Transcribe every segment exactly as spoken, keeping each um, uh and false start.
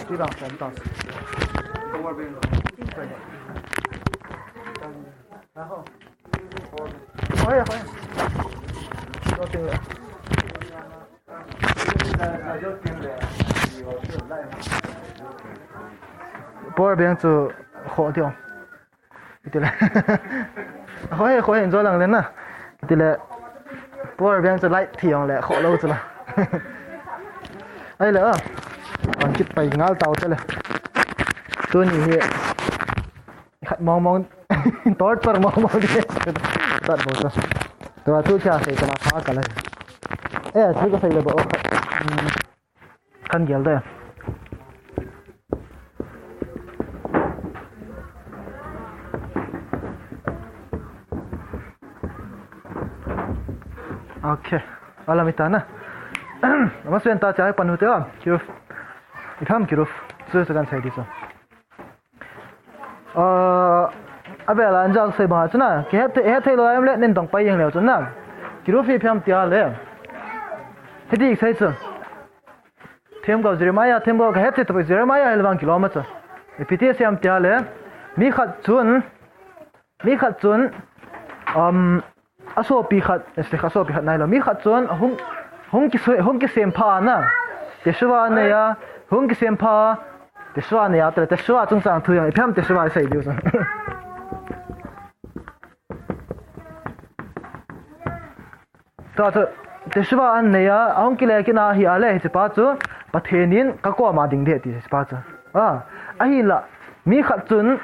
Ti bang som ta. Hoi, hoi. Power bank chu kho ti ong. Itile. Hoi, hoi, enjoy lang le na. Itile. Power bank chu light thi ong le kho lo chu la. Ai le a. Pan kit pai ngal tau te le. Tuni hi. Khat mong mong. Torture mong mong. Tat bo chu. Tua tu cha sei kana pha ka le. Eh, tu ka sei le bo. Khan gel de. Okay. Ala mi ta na. Ama suen ta cha panu te a. Kiruf. Itham kiruf. Su sa kan sai di so. Ah, abela anjak sei ba chu na. Ke het het thei lo em le nin dong pai yang le chu na. Kiruf hi phiam tia le. Hedi sei chu. Themgao Jeremiah, themgao ka het thei tapoi Jeremiah hel vang kilom a chu. Ipi ti siam tia le, mi khat chun, mi khat chun, um, asopi khat, este, asopi khat nai lo. Mi khat chun, hung, hung kisem, hung kisem pha na. Teshuvah nei a, hung kisem pha, teshuvah nei a, teshuvah chungchang thu yang, ipi ham teshuvah sei diu chun. Tua chu, teshuvah an nei a, ahung kile kit na hi a le, hiche pa chu, Pathen in ka koma ding ding ti hiche pa chu. A, ahinla, mi khat chun,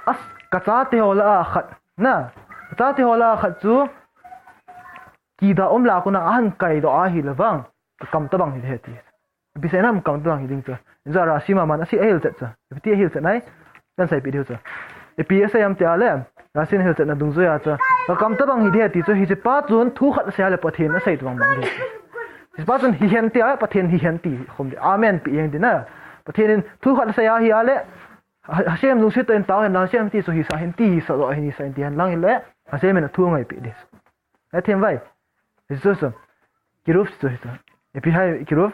as, ka chate ho lah a khat, na, ka chate ho lah a khat chu, kida um lah a kona ahin kai doh ahi le vang, ka kam tabang hi de ti. Ipi sei nam kam tabang hi ding chu. Injo Rashi maman asi ahil chet chu. Ipi ti ahil chet nai. Kan seipi diu chu. Ipi asei am tia le. Rashi ahil chet na dungjui a chu. Ka kam tabang hi de ti chu hiche pa chun thu khat asei a le Pathen asei tabang bang diu. Hiche pa chun hi hen tia le Pathen hi hen ti khom di. Amen pi jeng di na. Pathen in thu khat asei a hi a le. Ha-, Hashem lungset in tao hen la Hashem ti chu hi sa hen ti hi sa lo hen hi sa hen ti hen lang hi le. Hashem in thu ngai pi di. Hethem vai. Hichu chu. Kiruf chu hichu. Ipi hai kiruf.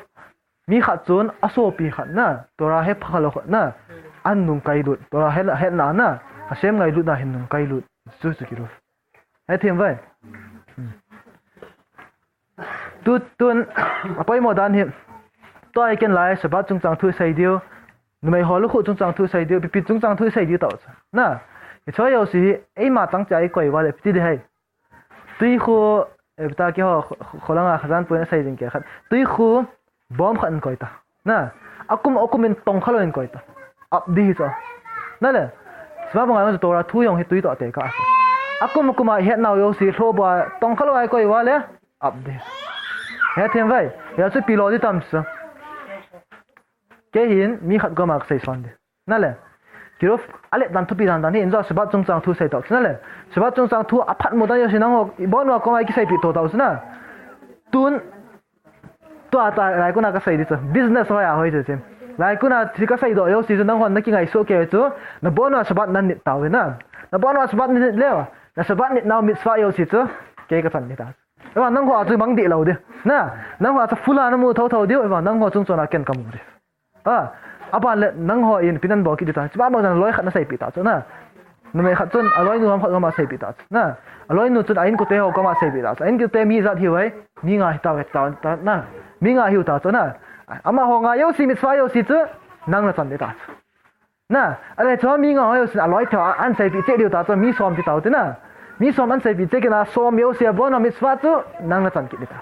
Mi khat chun asopi khat na. Torah he pha lo khat na. An nung kai lut. Torah he, he na na. Hashem ngai lut na hin nung kai lut. Hichu chu kiruf. Hethem vai. Hmm. Tu tun. Apoimo dan hi. Tua i ken lai Shabbat chungchang thu sei diu. Numei ho lukhuh chungchang thu sei diu. Ipi ipi chungchang thu sei diu tao chu. Na. Hiche jouse hi. Eima tang cha i koi uva le ipi ti di hai. Tui khu, eh, ta keiho, kho-, kholanga Khazanpur in asei jing kei khat. Tui khu, bom khat in koi ta. Na, akum, akum in tong khalou in koi ta. Ap di hi chu. Na le, sima banga Torah thu jong hi tui toh tekah a chu. Akum, akum a het nau jouse lhoh bua, tong khalou a i koi uva le, ap di. Hethem vai, hia chu pi lo di tam chu. Kei hin, mi khat koma kasei son di. Na le. Kiruf, alet dan thupi dan dan hi, injo Shabbat chungchang thu sei tao chu na le. Shabbat chungchang thu aphatmo dan jouse nangho, ibon uva koma i kiseipi to tao chu na. Tun, tua ta, lai kona kasei di chu. Business hoi a hoi chu chu. Lai kona thil kasei doh jouse chu, nangho na kingaisuh kei chu. Nabon uva Shabbat na nit tao hi na. Nabon uva Shabbat na nit leu. Na Shabbat nit nau mitzvah jouse chu. Kei kachan di ta. Ewa, nangho a chu mang di lo di. Na, nangho a chu full a namu thotho diu, ewa, nangho chung chon a ken kamu di. A, aban le nangho in ipi nan bol kit di ta. Chuba bang chan loi khat naseipi ta chu na. Numei khat chun, aloinu ham khat koma seipi ta chu na. Aloinu chun a inkote ho koma seipi ta chu. A inkote mi ijat hiu ham, mi nga hi tao, tao, tao na. Mi nga hiu ta chu na. Amaho nga jouse mitzvah jouse chu, nang nachan di ta chu. Na, ale chu mi nga ho jousen aloi thei a, ahin seipi cheh diu ta chu mi som ti tao te na. Mi som ahin seipi cheh kit na som jouse abon uva mitzvah chu nang nachan kit di ta.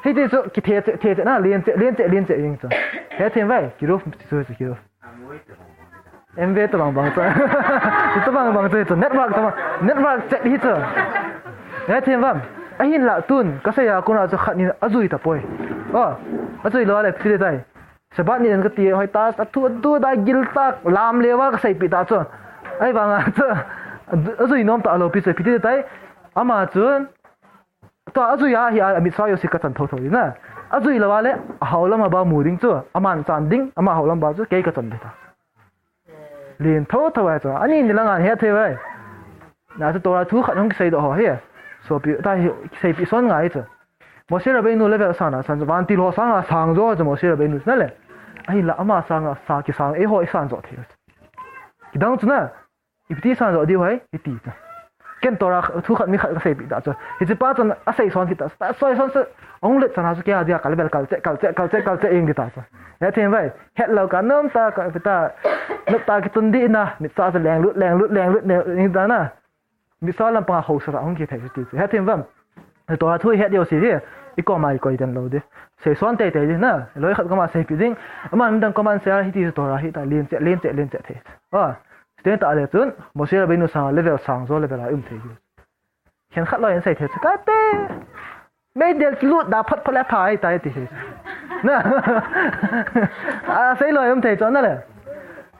Hiti chu kithe cheh, the cheh na, lien cheh, lien cheh, lien cheh jing chu. Hethem vai, kiruf ti chu chu kiruf. Amway tabang bang chu. Tabang bang chu chu network tabang, network cheh hi chu. Hethem vam. Ahinla tun, kasei a kona chu khat nin ajui tapoi. O, ajui lou le ipi ti tai. Shabbat nit in kati hoi ta, athu, athu da gil ta, lam leuva kaseipi ta chu. Ahivanga chu, ajui nom ta lou pi chu, ipi ti tai. Ama chu, tua ajui a hi a, mitzvah jouse kachan thotho di na. Ajui lou a le, ahao lam a ba mu ding chu, aman chan ding, ama hao lam ba chu, kei kachan di ta. Lien thotho a chu, ani ni langa hethei vai. Na chu Torah thu khat hung kisei doh ho hi. Sopi, ta hi, kiseipi son ngai chu. Moshe Rabbeinu level sana, san, vantil ho sanga sang jo chu Moshe Rabbeinu na le. Ahinla ama sanga sa kisang, eiho isan jo thei. Kidang chu na, ipi ti san jo diu ham, hiti chu. Ken Torah thu khat mi khat kaseipeh ta chu. Hiche pa chun asei son kit ta, asei son chu, ahung let chan a chu kei a dia kal bel kal che, kal che, kal che, kal che ing di ta chu. Hethem vai, het lou ka nom ta, ka pi ta, nop ta kitun di na, mit sa chu leng lut, leng lut, leng lut, leng lut, ing ta na. Misa lampang a haosa a hung kithei chu ti chu. Hethem vam. Torah thu ihet diu si di. I koma i koi den lou di. Sei son teitei di na. Loi khat koma seipeh ding. Aman midang koma sei a hiti Torah hi ta lin che, lin che, lin che thei. Ah. Sten ta le chun. Moshe Rabbeinu sang level sang jo level a um thei. Khen khat loi in sei thei chu ka te. Meidil kilut da phot phot le pha ahi tai ti hi. Na. A, sei loi um thei chu na le.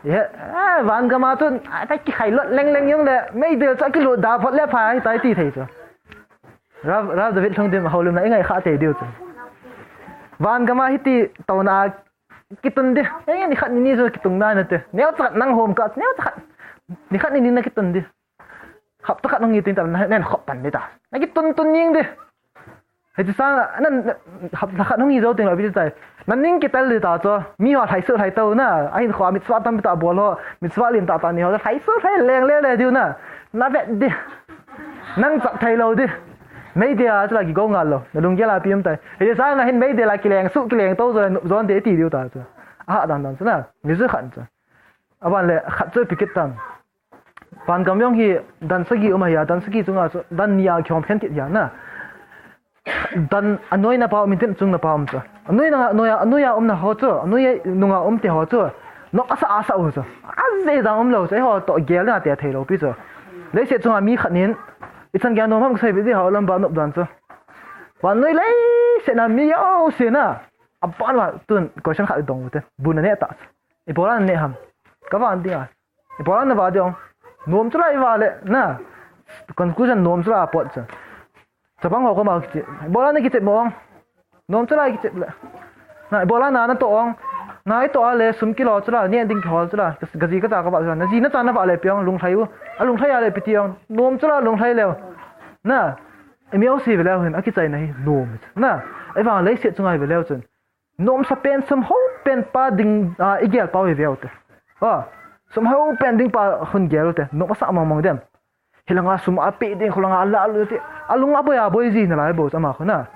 Ye, a, van gam a chun, a, ta kikhai lot leng leng jong le, meidil chu kilut da phot le pha ahi tai ti thei chu. Rav, Rav David Lhungdim houlimna i ngai kha thei diu chu. Van gam a hiti tona kitun di. Ei, ni khat ni ni chu kitun na na te. Neo chat nang hom ka, neo chat. Ni khat ni ni na kitun di. Hapta khat nung i tin ta na nen khop pan di ta. Na kitun tun ning di. Hiti sang, nan, hapta khat nung i jo ting la bi tai. Nan ning kitel di ta chu. Mi ho lhai su lhai tau na. Ahin kho mitzvah tam ta bol ho. Mitzvah lim ta ta ni ho. Lhai su lhai leng le le diu na. Na vet di. Nang chak thei lou di. Meidil a chu la kigo ngal lou. Na lunggel a pi um tai. Hiti sang a hin meidil a kileng su kileng tau jo, jon de ti diu ta chu. Aha dan dan chu na. Mi ju khat chu. Aban le khat chu pi kit tan. Van gam jong hi dan sagi um ahi a, dan sagi chunga chu dan ni a kihom khen kit hi a na. Dan anoina pa um in tin chungna pa um chu. Anoina, anoia, anoia umna ho chu, anoia nunga um te ho chu. Nop asa asa u chu. Ajeh dang um lou chu, eiho toh gel na te thei lou pi chu. Leiset chunga mi khat nin, i chan gei a nom ham kasei pi di hou lam ba nop dan chu. Vannoi leiset na mi jouse na. Aban va tun question khat dong u te. Bu na ne ta chu. Ibola na ne ham. Ka van ding a. Ibola na va ding ong. Nom chu la i va le, na. Conclusion nom chu la pot chu. Chapang ho koma kiche. Ibola na kiche mo ong. Nom chu la i kiche le. Na, ibola na na to ong. Na i to a le sum kilo chu la, ni ding kihol chu la. Ka, ka ji ka cha ka va chu la. Na ji na cha na va le pi ong, lunglhai u. A lunglhai a le pi ti ong. Nom chu la lunglhai leu. Na. I mi o si ve leu hin, a kichai na hi nom. Na. Ei vang leiset chunga hi ve leu chun. Nomsa pen sum ho pen pa ding, a, i gel pau hi veu te. A, sum ho pen ding pa hun gel te. Nomsa mang mang dem. Hilanga sum a pe ding, khulanga la lu te. A lung a boi a boi ji na lai bo ama khuna.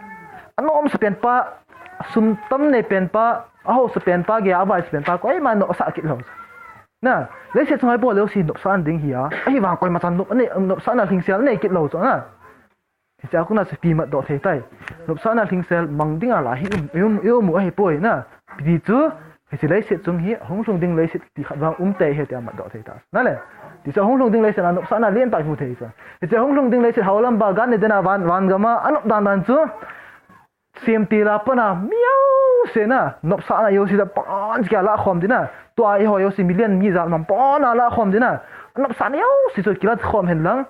A nomsa pen pa, sum tam nei pen pa, a hausa pen pa, gei a vai sa pen pa, koima nomsa kit lou. Na, leiset chunga i bol leu si nomsa ding hi a. Ahivang koima chan nom, nei, nomsa na lhingsel nei kit lou chu na. Hiche a kona chu ipi mat doh thei tai. Nopsahna lhingsel mang ding a la hi um, um, um u ahi poi na. Ipi ti chu, hiche leiset chung hi, hung lhung ding leiset ti khat vang um tei ahi tia mat doh thei ta. Na le, ti chu hung lhung ding leiset a nopsahna lien tah imu thei chu. Hiche hung lhung ding leiset hou lam ba Gan Eden a van, van gam a, a nop dan dan chu, sem til a pat a, mi jouse na, nopsahna jouse ta pan kia la khom ding na. Tua eiho jouse million mi jat man pan a la khom ding na. Nopsahna jouse chu kila khom hen lang.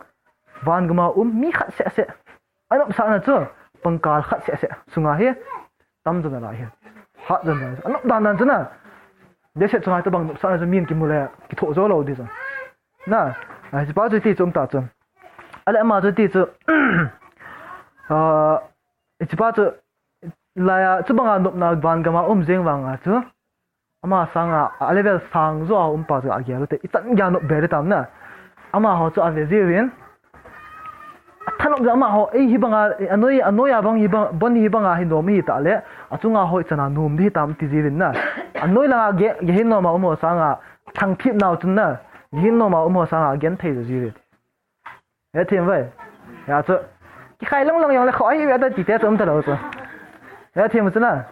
Van gam a um mi khat seh seh. A nopsahna chu pangkal khat seh seh. Sunga hi tam jon a la hi. Hat jon a. A nop dan dan chu na. Leiset chunga tabang nopsahna chu min kimu le kithoh jo lou di chu. Na, a, hiche pa chu ti chu um ta chu. Ale ama chu ti chu. A, hiche pa chu laiya, chubanga nopna van gam a um jeng vang a chu. Ama sanga, a level sang jo a um pa chu a gel u te, i chan gei a nop be le tam na. Amaho chu a ve jiuvin. A thanop jeh a amaho, ei hi banga, a noi, a noi a bang hi bang, bon hi banga hi nom hi ta le, a chunga hoi chan a nom di hi tam ti jiuvin na. A noi langa ge, ge hin nom a um ho sanga, thangthip nau chun na, ge hin nom a um ho sanga gen thei jo jiuvin. Hethem vai. Hia chu. Kikhai long long jong le kho ahi ve ta ti te chu um ta lou chu. Hethem chu na.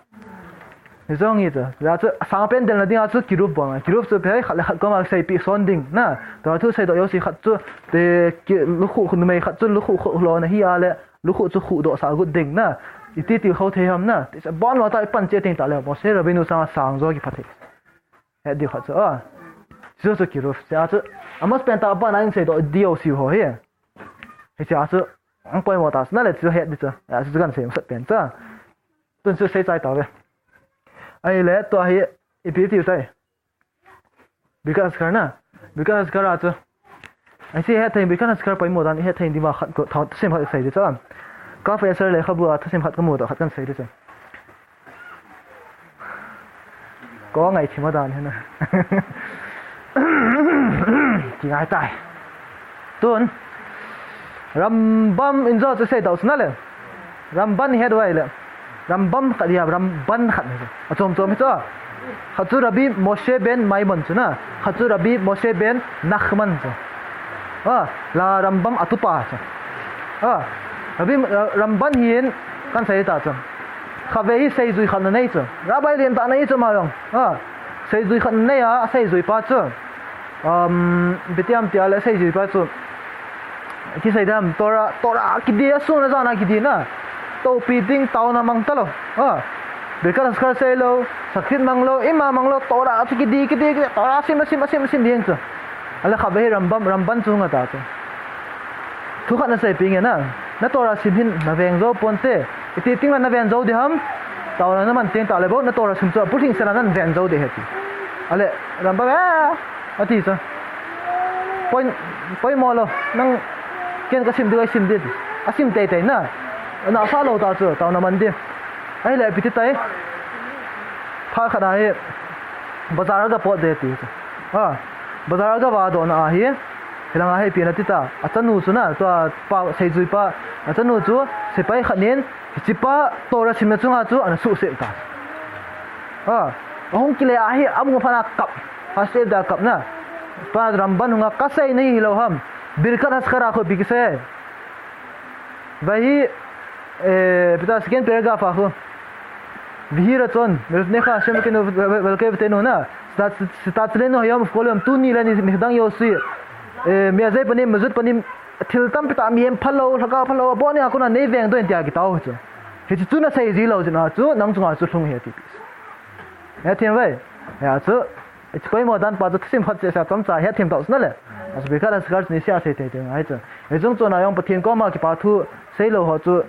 Ni jong hi chu. Hia chu sang pen del na ding a chu kirup bang. Kirup chu phe khat le khat koma seipeh son ding na. Tua thu seidoh jouse khat chu te ki, lukhuh khu numei khat chu lukhuh khu lo na hi a le lukhuh chu khuh doh sah got ding na. Iti ti kho thei ham na. Ti sa bon lo ta i pan che teng ta le Moshe Rabbeinu sanga sang jo kipha thei. Het diu khat chu, a. Chu chu kirup, chu a chu. Amos pen ta ban a in seidoh diu si ho hi. Hiche a chu, ang poimo ta, na le chu het di chu. A chu kan sei masat pen chu. Tun chu sei chai ta ve. Ahile, tua hi, ipi tiu tai. Birkat Hazkar na. Birkat Hazkar a chu. Ahi chu het thei, Birkat Hazkar poimo dan het thei ding va khat ko, thasem khat sei di chu. Kaf Ya'aseh lekhabu a thasem khat kamu doh khat kan sei di chu. Ko ngai thima dan hina. Kingai tai. Tun. Rambam in jo chu sei dau sna le. Ramban het vai le. Rambam khat dia Ramban khat ni. A chom chom hi chu. Khat chu Rabbi Moshe ben Maimon chu na. Khat chu Rabbi Moshe ben Nachman chu. A, la Rambam a tupa chu. A, Rabbi, Ra-, Rambam hin kan sei ta chu. Kha ve hi sei jui khat na nei chu. Rabbi lien ta nei chu ma yong. A, sei jui khat na nei a, sei jui pa chu. Um, bitiam tia le sei jui pa chu. Ki sei dam Torah, Torah ki dia su na za na ki di na. To pi ding tau na mang ta lo. A, Birkat Haskar sei lo, Sakrit mang lo, ima mang lo, Torah chu ki di, ki di, ki di, Torah sim, sim, sim, sim ding chu. Ale kha ve hi Rambam, Ramban chu nga ta chu. Thu khat na sei pi nge na, na Torah sim hin na veng zo pon te, iti ting na veng zo di ham, tau na na man ting ta le bo, na Torah sim chu, pu thing sena na veng zo di he ti. Ale, Rambam, eh, ati chu. Poi, poi mo lo, nang ken ka sim di, ka sim di. A sim tei tei na. Na sa lo ta chu, tau na man di. Ai le, piti tai. Pha khat na hi, bazar ga pot de ti chu. A, bazar ga va do na a hi. Hilanga hei pi na ti ta, a chanu chu na, tua pa, seijui pa, a chanu chu, sepai khat nin, hichi pa, Torah simna chunga chu, ana suhset ta. A, ahung kile a hi, amu pha na kap, ha se da kap na. Pa Ramban hunga ka sei nei hi lo ham, Birkat Haskar a khu pi ki sei. Vai hi, eh, pita second paragraph a khu. Vihira chon, Melfnecha Hashem Elokeinu velkei vetenu na, stat, stat lenu hayom ufkol yom, tuni le ni, ni dang yosi, eh, miyazei panim, mazut panim, thil tampi ta mihem phalo, lhaka phalo, boni a kuna nei veng doin tia kitao chu. Hichi chu na sei ji lo jin a chu, nang chunga chu lhung he ti pi. He thim vai. He a chu, hichi poimo dan pa chu thusim khat che sa chomcha he thim tau na le. A chu Birkat Haskar ni sia sei tei tei ngai chu. Hichung chu na yong Pathen koma kipa thu sei lo ho chu.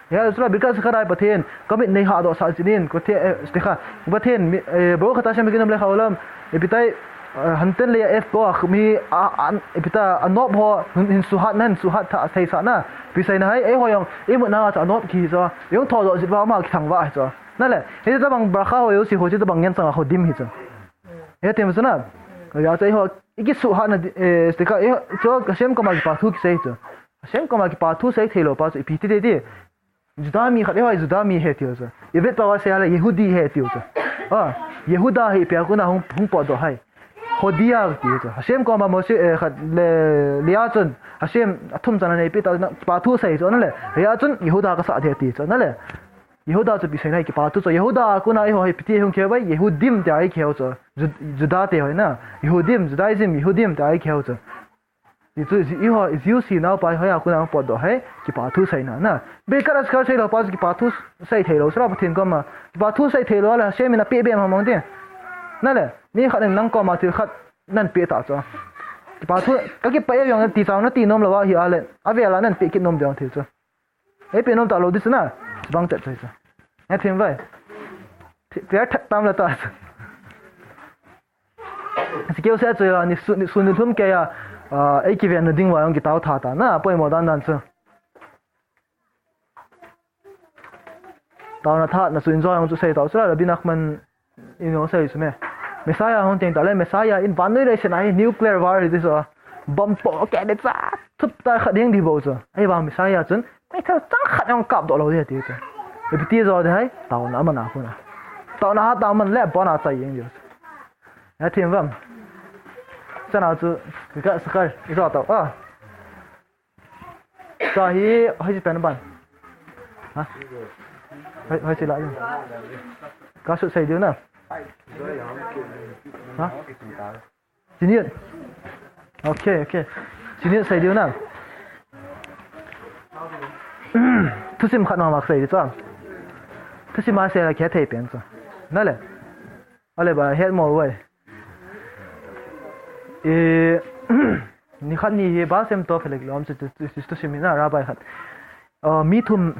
He a chu la Birkat Haskar a Pathen, ka mit nei ha do sa jin in, ko the, eh, stikha. Pathen, mi, eh, Baruch ata Hashem elokeinu melech haolam, eh, pitai, eh, hanten le F ko a, mi, a, a, eh, pita, a nop ho, hin, hin suhat na, hin suhat tha, sei sa na, pi sei na hai, eh, ho yong, eh, mu na cha nop ki cha, yong tho do jit va ma ki thang va cha. Na le, he ta bang bracha ho yo si ho chi ta bang ngen sang ho dim hi cha. He tem sa na, ya cha ho, iki suhat na, eh, stikha, eh, cho, Hashem koma kipa thu ki sei cha. Hashem koma kipa thu sei thei lo pa cha, ipi ti ti ti. Juda mi khat, eh, Juda mi he tiu chu. Ivrit pa va se a le Yehudi he tiu chu. A, Yehuda hi pia kuna hung, hung po do hai. Hodia tiu chu. Hashem koma Moshe, eh, khat le, lia chun. Hashem athum chan nei pi ta na, pa thu sei chu na le. Lia chun Yehuda ka sa de ti chu na le. Yehuda chu pi sei nai kipa thu chu. Yehuda kuna i ho hi piti hung khe vai, Yehudim te ai khe chu. Ju-, Juda te hoi na. Yehudim, Judaism, Yehudim te ai khe chu. Ti chu, i ho, Jews hi nau pa, hoi a kuna pot do hai, kipa thu sei na, na. Birkat Haskar sei lo pa, kipa thu sei thei lo, sra Pathen koma. Kipa thu sei thei lo, le, Hashem in a pe be ma mong te. Na le, mi khat in nang koma thil khat nan pe ta chu. Kipa thu, ka kipa e yong ti chang na ti nom lo wa hi a le, a vela nan pe kit nom ding thil chu. Ei pe nom ta lo di chu na, bang te chu chu. He thim vai. Ti, ti a that tam la ta chu. Sikeu se chu ya, ni su, ni su ni thum ke ya, ah, ei kiven na ding va yong kitao tha ta na, poimo dan dan chu. Tao na tha na chu enjoy yong chu sei tao chu la, Rabbi Nachman in yong sei chu me. Messiah hung teng ta le, Messiah in vannoi leiset a hi nuclear war hi ti chu. Bomb po ke de cha, thup ta khat ding di bo chu. Ei va Messiah chun, Meithal chang khat jong kap doh lou ding ati chu. Ipi ti jo ding hai, taona aman a khu na. Taona ha ta man le, bon a chai jeng diu chu. Ya thim vam. Chana chu, Birkat Haskar, i jo tau, a. Cha hi, hoi chi pen ban. Ha? Hoi, hoi chi la jeng. Ka su sei diu na. Ha? Siniut. Ok, ok. Siniut sei diu na. Thusim khat mama sei diu chu. Thusim a sei la khe thei pen chu. Na le. Ale ba het mo vai. E, ni khat ni hi Baal Shem Tov lek lom chu, chu, chu, thusim hi na rabbi khat. Ah, mi thum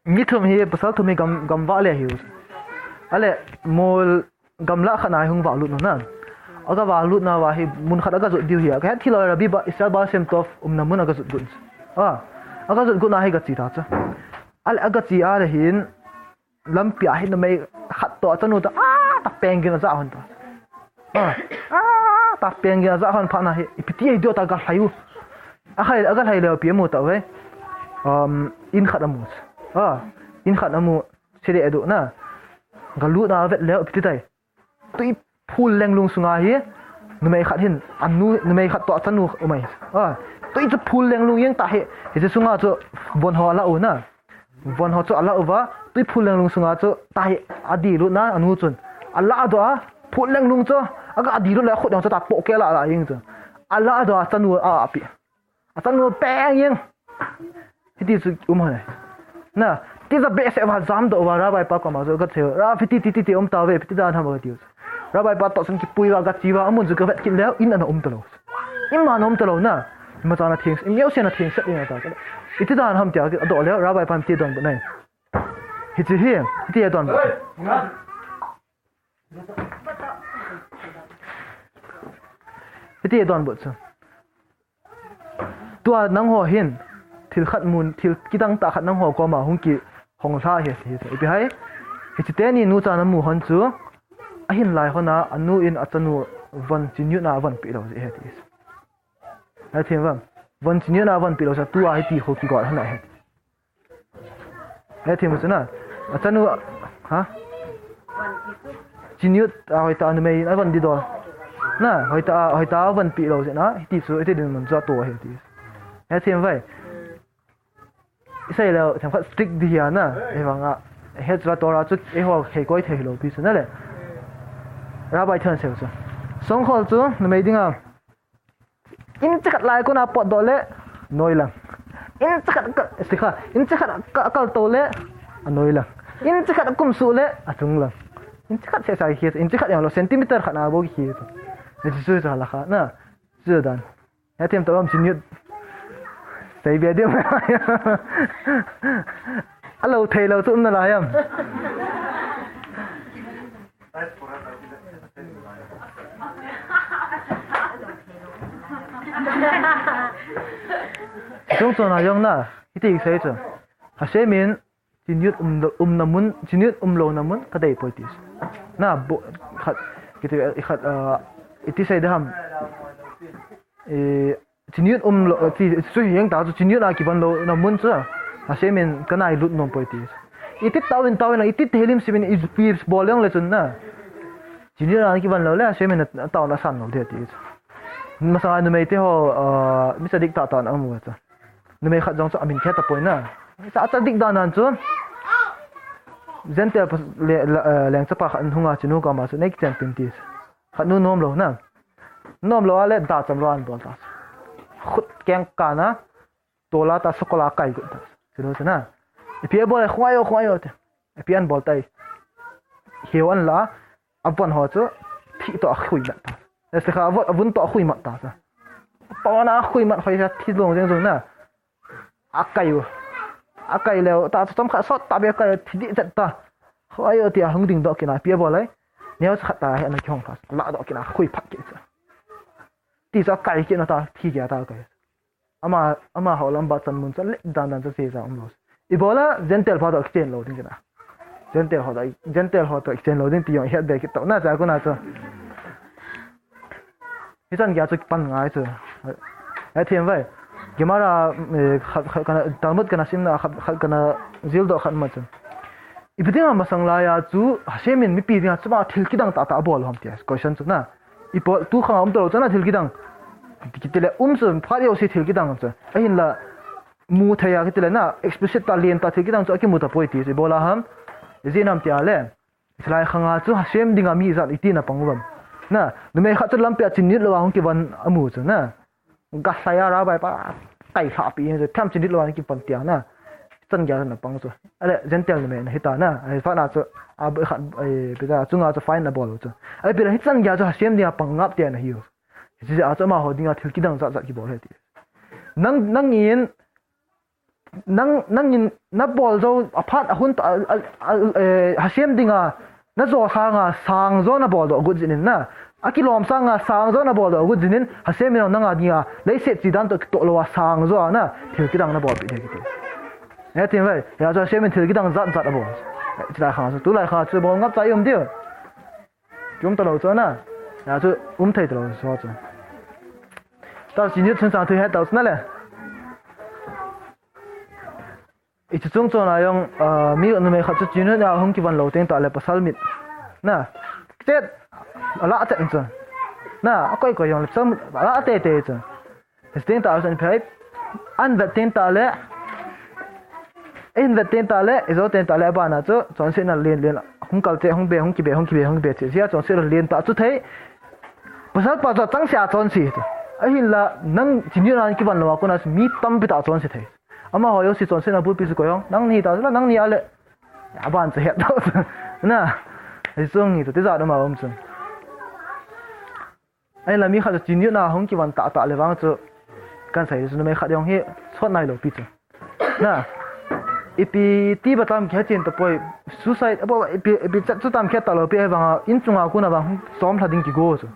Mi thum hi, pasal thum hi gam, gam vah le hiu. Ale, mol gamla khat na hi hung vah lut nu na. Aga vah lut na va hi, mun khat aga jot diu hi. Aga het thil lo Rabbi ba, Israel Baal Shem Tov umna mun aga jot gun. A, aga jot gun na hi ga chi ta chu. Ale, aga chi a le hin, lampi a hin numei khat to chanu ta. A, peng gin aja hon ta. Ah, ah, ta peng gin aja hon phat na hi, ipi ti ahi diu ta galhai u. Agalhai, agalhai leu ipi amu tauve. Um, in khat amu. Ah, in khat amu, sile adu na. Galut na avet leu ipi ti tai. Tui phul lenglung sunga hi, numei khat hin, anu, numei khat toh achanu umai. Ah, tui chu phul lenglung jeng ta hi, hiche sunga chu von ho ala u na. Von ho chu ala uva, tui phul lenglung sunga chu ta hi, adilut na, anu chun. Ala doh a, phul lenglung chu, aga adilut le khut jong chu ta pohkeh la la jeng chu. Ala doh a, achanu a api. Achanu peng jeng. Hiti chu um hon e. Na, tija behseh uva jamdoh uva, Rabbi pa koma chu gacheu. Ra, ipi ti, ti, ti, ti um tauve, ipi ti dan ham gatiu. Rabbi pa toh chun kipui uva, gache uva, amun chu gavet kit leu, in ana um talou. Ima ana um talou na. Ima chan atheng, imajouse ana thengset ding ata. Iti dan ham tia, adoh leu, Rabbi pan ti donbut nai. Hiche hi, hiti hi donbut. Hiti hi donbut chu. Tua nangho hin, thil khat mun, thil kidang tah khat nangho koma hung kihong lha ahi, ahi, ahi. Ipi ham, hiche teni nuchan amu hon chu, ahin lai hon a, anu in achanu von, Chinnyut na von peh lou jeh ahi ati. Hethem uvem? Von Chinnyut na von peh lou jeh a tua hiti ho kigol hon ahi. Hethem u chu na. Achanu, ha? Chinnyut a hoitah a numei in avon didol. Na, hoitah a, hoitah a avon peh lou jeh na, hiti chu, hiti dinmun chu ato ahi ti. Hethem uve. Isei leu, themkhat strict di hi a na, ahivanga, hiche la Torah chu, eiho hei koi thei hilou pi chu na le. Rabbi thon seu chu. Songkhol chu, numei dinga. Inch khat lai kona potdoh le, anoi lang. Inch khat ka, sikha, inch khat ka, kaltou le, anoi lang. Inch khat akumsuh le, achung lang. Inch khat seh sa hi, inch khat jong lou, centimeter khat na bou hi. Hichu chu halakha na, chu dan. Hethem tobang Chinnyut. Sei bia dim. Alou thei lou chu um nalai am. Chungchon a jong na, hiti kisei chu. Hashem in, Chinnyut um, umna mun, Chinnyut umlouna mun, kadei poi ti. Na, bo, khat, kiti, khat, ah, iti sei ding ham. Eh, Chinnyut umlou, ti, chu hi jeng ta chu, Chinnyut a kivon louna mun chu, Hashem in kanailut nom poi ti. Iti taovin, taovin, iti Tehillim sim in, ipi bol jong le chun na. Chinnyut a kivon lou le, Hashem in ataona asan lou ding ti. Masanga numei te ho, ah, mi tzadik tah tah ana um u chu. Numei khat jong chu amin khet tapoi na. Cha, tzadik dan dan chu. Gentile pa, le, la, eh, lengchapa khat hung a chunu koma chu nei kichen pin ti. Khat nu nom lou na. Nom lou a le da cham lou an bol ta. Khut keng kana. Tola ta sokola kai gu ta. Chunu chu na. Ipi abol e, khungai o, khungai o te. Ipi an bol tai. Hiu an la. Avon ho chu, thi toh akhui mat ta. Sikha, avon, avon toh akhui mat ta chu. Pona akhui mat hoi sa thi long jeng jong na. Akai u. Akai leu, ta chu chomkhat sot ta be akai thi dih chet ta. Khoi o ti ahung dingdoh kit na, ipi abol ai. Neo chu khat ta hi ana kihong pha. Ladoh kit na, khui phat kit chu. Ti chu akai kit na ta, thi kit ta akai. Ama, amaho lam bachan mun chu let dan dan chu che jang umlou. Ibola Gentile ho toh kichen lou ding kina. Gentile ho toh, Gentile ho toh kichen lou ding ti jong ihet be kit tau na cha kona chu. Hichan gei chu kipan ngai chu. Hethem uve. Gemara, eh, khat, khat kana, Talmud kana simna khat, khat kana jildoh khat ma chu. Ipi dinga masang laiya chu Hashem in mipi dinga chuma thil kidang tah tah abol u ham tia question chu na. Ipi tu khang um talou chu na thil kidang. Kiti le um chu phat jouse thil kidang chu. Ahinla mu thei a kiti le na explicit tah len tah thil kidang chu akimu tapoi ti chu ibola ham. Ijeh inem tia le. Hilai khang a chu Hashem dinga mi ijat iti na pang u ham. Na, numei khat chu lampi a Chinnyut lou a hung kivon amu chu na. Galhai a Rabbi pa, kai lhah pi in, them Chinnyut lou a kipang tia na. Chan gei a na pang chu. Ale, Gentile numei na hita na. Ahiphat na chu, a, khat, eh, pita, chunga chu fine na bol chu. Ale, pita, hichan gei a chu Hashem dinga pang ngap tia na hiu. Hiche a chu amaho dinga thil kidang jat jat kibol ahi ti. Nang, nangin, Nang, nangin nabol jou, aphat, ahun, a, a, a, eh, Hashem dinga, najo sanga, sang jo nabol doh got jin in na. Akilom sanga, sang jo nabol doh got jin in, Hashem in nanga dinga, leiset chi dan toh kitoh lou a, sang jo a na, thil kidang nabol pi thei kiti. Eh, tin vai, hia chu Hashem in thil kidang jat jat abol. Eh, chulai khang chu, tulai khang chu bol ngap cha i um diu. Kium talou chu na. Hijeh chun um thei talou chu chu. Tah Chin Youth chungchang thu het tau chu na le. Hiche chung chon a jong, ah, mi numei khat chu Chin Youth a hung kivon lou teng tah le pasal mit. Na, chet, ala chet chu. Na, akoi koi jong le pasal mit, ala teitei chu. Hiche teng tah le chun phei, ahin vet teng tah le, ahin vet teng tah le, ijou teng tah le, abana chu, chonsetna len len, hung kal che, hung be, hung kibe, hung kibe, hung be che, sia chonsetna len tah chu thei. Pasal pa chu changse a chonse chu. Ahinla, nang Chin Youth a kivon lou a kona chu mi tampi tah chonse thei. Amaho jouse chonsetna bulpi chu koi jong, nangni ta chu la, nangni a le. Aban chu het tau chu. Na, hiche chung hi chu, tijat um a um chu. Ahinla mi khat chu Chin Youth a hung kivon tah tah le vang chu, kan sei chu numei khat jong hi, sot nailou pi chu. Na, ipi ti ba tam kihe chen tapoi, suicide, abo, ipi, ipi chat chu tam kihe talou pi, ahivanga, in chunga kona vang, chom lha ding kigo chu.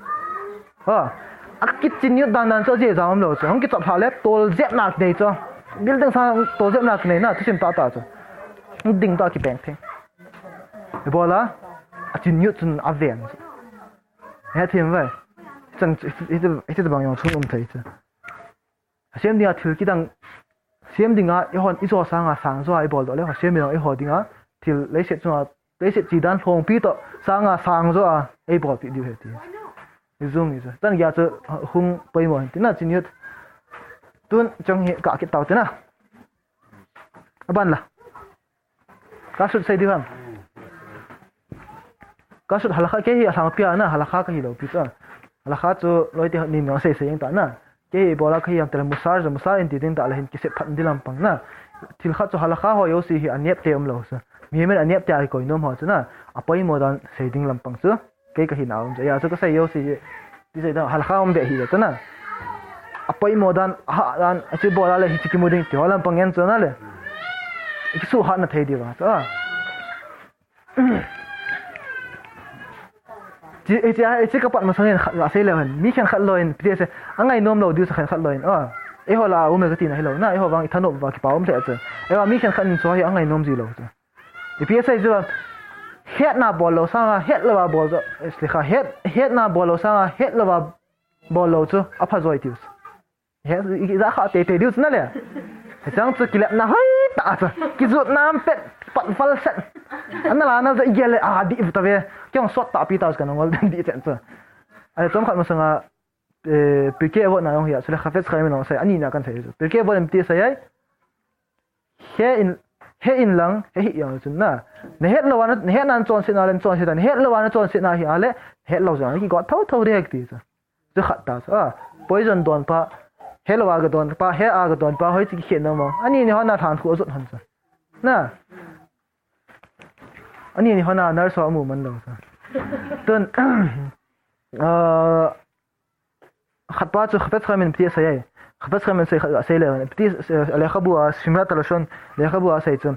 Ha, akichin Youth dan dan chu ajeh jong umlou chu. Hung kichap lha le, tol jep na kinei chu. Building sang tol jep na kinei na, thusim tah tah chu. Hung ding tah kipeng theng. Ibola, a Chin Youth chun aven chu. Hethem vai. Chan, hiche, hiche bang jong chun um thei chu. Asem dinga thil kidang, sem dinga, eihon, ijo sanga sang jo a ibol doh le, asem dinga, eiho dinga, thil leiset chunga, leiset chi dan lhongpi toh, sanga sang jo a, eibolpi diu ahi ti. Ijong ija. Tan gei a chu, hung poimo hen tina, Chin Youth. Tun, chang hi, ka kit tau tina. Aban la. Ka sut sei diu ham. Ka sut halakha kei hi alhangpi a na, halakha kahi lou pi chu. Halakha chu loite hon nim jong sei sei jeng ta na. Kei hi ibola kahi ham tile musar chu, musar in ti ding tah le hin kisep phat ding lampang na. Thil khat chu halakha ho jouse hi anep te umlou chu. Mihem in anep te a kikoi nom ho chu na. Apoimo dan sei ding lampang chu. Kei kahi na um chu. Hijeh chun kasei jouse hi. Ti sei dan halakha um be hi le chu na. Apoimo dan, aha dan, achi bola le hichi kimu ding ti ho lampang ngen chu na le. Kisuhatna thei diu va chu. Chi, chi, chi kapat masang in khat la sei leu hen. Mi khenkhat lou in, pi ti sei, angai nom lou diu chu khenkhat lou in. Ah, eiho la um e kati na hilou na, eiho vang ithanop uva kipa um lheh chu. Eiho mi khenkhat in chu hi angai nom ji lou chu. Ipi asei chu, hetna bol lou sanga, het louva bol chu, eh, lekha, het, hetna bol lou sanga, het louva bol lou chu, apha joi tiu chu. He, i, i, ja kha teitei diu chu na le. Hichang chu kilepna hoi tah chu. Kijutna ampet, pat val set. Ana la na chu igel le, a, dih ta ve. Kei jong sot tahpi tah chu kana ngol den dih chen chu. Ahile chomkhat masanga, eh, Pirkei Avot na jong hi a, chule Chafetz Chaim in jong asei, ani na kan sei chu. Pirkei Avot in iti asei ai. He in, he in lang, he hih jong chun na. Na het louva na, na hetna na chonsetna le na chonse ta, na het louva na chonsetna hi a le, na het lou jong, na kigot thotho ding ahi kiti chu. Chu khat ta chu, a, poison don pa, he louva ga don pa, he a ga don pa, hoiche kikhen nom mo. Ani ni hon a lhan khu ajot hon chu. Na. Ani ni hon a nurse ho amu man lou chu. Tun, ah, khat pa chu Chafetz Chaim in iti asei ai. Chafetz Chaim in sei khat asei le, iti, eh, lekhabu a, Shmirat Lashon, lekhabu a asei chu.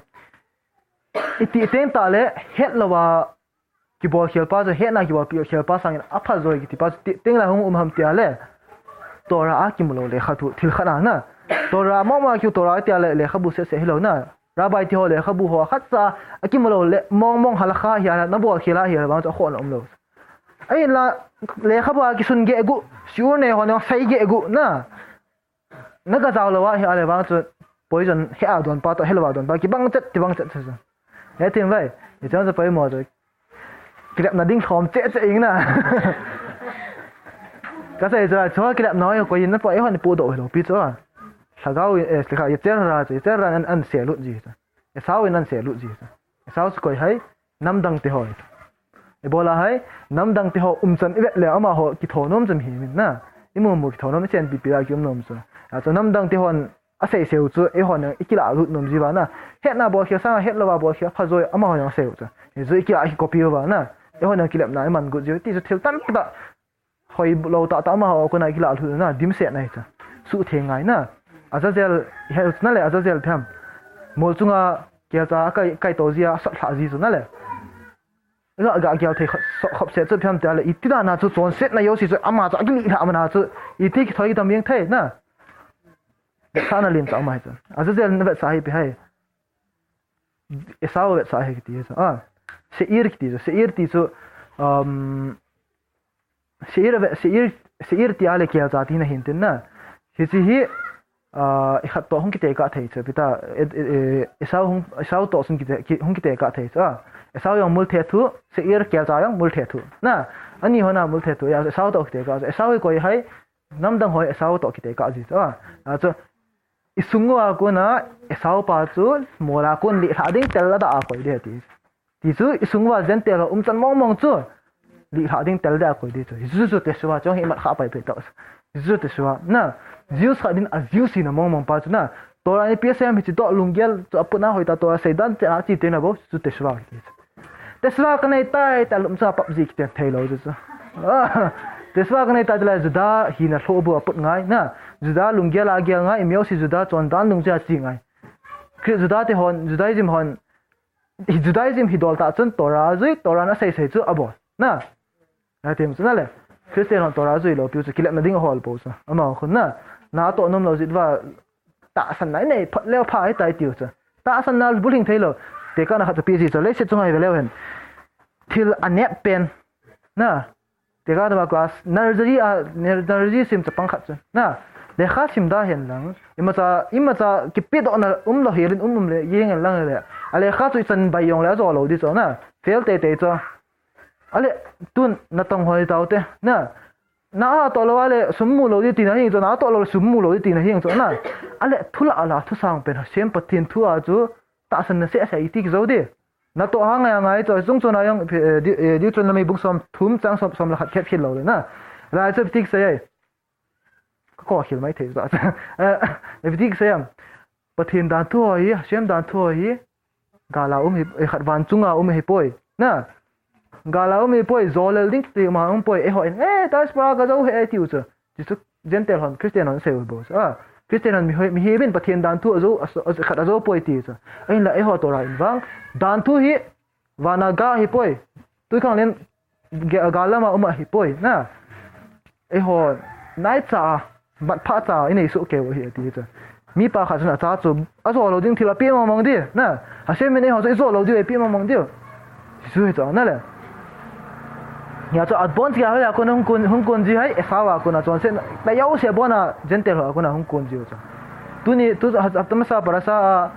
Iti teng tah le, het louva, kibol khel pa chu, hetna kibol pi khel pa sangin apha joi kiti pa chu, ti, teng la hung um ham tia le. Torah a kimu lou lekha thu, thil khat a na. Torah mong mong a kimu Torah tia le, lekhabu seh seh hilou na. Rabbi te ho lekhabu ho khat cha, akimu lou le, mong mong halakha hi a, na bol khel a hi a, vang chu akhohna umlou. Ahinla, lekhabu a kisun geh gu, shiur nei ho na, sei geh gu na. Na ga jao lou a hi a le vang chu poison he a don pa toh he lou a don pa kibang chet, kibang chet chu. He thim vai, hichang chu poimo chu. Kilepna ding lhom cheh cheh ing na. Ka sei chu, chu kilepna hoi koi in na po e hon pu doh lou pi chu. Lhagao in, eh, lekha, Yetzer Hara chu, Yetzer Hara in an, an se lut ji chu. Esau in an se lut ji chu. Esau chu koi hai, Namdang te ho. Ibola hai, namdang te ho umchan ivet le amaho kithonom chu mihem in na. Imu mu kithonom, ichenpi pi a kium nom chu. Achu namdang te hon asei seu chu, eihon ikilah lut nom jiuva na. Hetna bol khel sanga, het louva bol khel pha joi, amaho jong asei u chu. Hichu ikilah kikopi uva na. Eihon kilepna iman got jiu, ti chu thil tampi tah. Hoi lou tah tah amaho kona kilah lhut na, dimset na hi chu. Suhtheng ngai na. Azazel, he na le Azazel phem. Mol chunga kelcha kai, kai to jia, sat lha ji chu na le. Ga, ga gel thei khop, khop set chu phem tia le, iti dan a chu chonsetna jouse chu, ama chu, akilih lha man a chu, iti kithoi kidam jeng thei na. Vetsahna len tah ama hi chu. Azazel na vetsah hi ipi ham. Esau vetsah hi kiti chu. Ah, Seir kiti chu. Seir ti chu, um, Seir ve, Seir, Seir tia le kelcha tina hin tin na. Hichi hi, ah, ikhat toh hung kitekah thei chu, pita, e, e, e, Esau hung, Esau toh sun kite, ki, hung kitekah thei chu, ah. Esau jong mul thethu, Seir kelcha jong mul thethu. Na, ani hon a mul thethu, ya, Esau toh kitekah chu. Esau hi koi ham, namdang ho Esau toh kitekah ji chu, ah. Ah, chu, isung uva kona, Esau pa chu, mola kon lih lha ding tel a da a koi ding ti. Ti chu, isung uva Gentile ho umchan mong mong chu, lih lha ding tel ding a koi ding chu. Hichu chu Teshuva chu hi mat kha pai pai tau. Hichu Teshuva, na, Jews khat din a Jews hina mong mong pa chu na, Torah ni P S M hichi toh lunggel chu aput na hoi ta Torah seidan te na chi te na bou, chu Teshuva ti chu. Teshuva ka nei tai, ta lum chu a pap ji kiten thei lou chu chu. Ah, Teshuva ka nei tai, ta la Juda hina lhoh bu aput ngai, na, Juda lunggel a gel ngai, i miosi Juda chondan lung chu a chi ngai. Kri-, Juda te hon, Judaism hon, hi Judaism hi dol ta chun Torah jui, Torah na sei sei chu a bol. Na. Na tim chu na le. Christian hon Torah jui lou piu chu kilep na ding a hol pou chu. Ama khun na. Na toh nom lou jit va tahsan nai nei phot leo pha hi tai tiu chu. Tahsan na bulhing thei lou. Tekahna khat chu pi ji chu. Leiset chunga hi ve leu hen. Thil a nep pen. Na. Tekahna ma class nursery a, nur-, nursery sim chapang khat chu. Na, lekha sim da hen lang. Imacha, imacha kipedohna um lou helin um um le, yeng hen lang le. A lekha chu ichan bai jong le a jo lou di chu na. Fail tei tei chu. Ale, tun natong hoi tau te. Na, na a toh lou ale sum mu lou di tina hing chu, na toh lou le sum mu lou di tina hing chu na. Ale, thu la la, thu sang pen Hashem Pathen thu a chu, tahsan na se se iti ki jo di. Na toh ha ngai ngai chu, chung chun a jong, eh, di, eh, di chun na mei bung som thum chang som, som le khat khet khel lou le na. Lai chu tik sei ai. Ka ko khel mai thei chu. Eh, tik sei am. Pathen dan thu ho hi, Hashem dan thu ho hi. Gala um hi, eh, khat van chunga um hi poi. Na. Gala um hi poi, jolel ding ti ma um poi. Eiho in, eh, diaspora ka jo he, eh, tiu chu. Ti chu Gentile hon, Christian hon sei u bou chu. Ah, Christian hon mi hoi, mihem in Pathen dan thu a jo, a, a, khat a jo poi ti chu. Ahinla eiho Torah in vang, dan thu hi, vana ga hi poi. Tui khang len, ga, ga lama um a hi poi. Na. Eiho, nai cha, mat pha cha, i nei su keu hi ti chu. Mi pa khat chun a cha chu, a jo lou ding thil a pe mong mong di. Na. Hashem in eiho chu i jo lou di, a pe mong mong di. Jesu hi chu, na le. Hia chu, a bon chia hoiya kona hung kon, hung kon ji hai, Esau a kona chonsetna, ta jouse a bon a, Gentile ho a kona hung kon ji u chu. Tuni, tu, ha, hapta masa parasha a,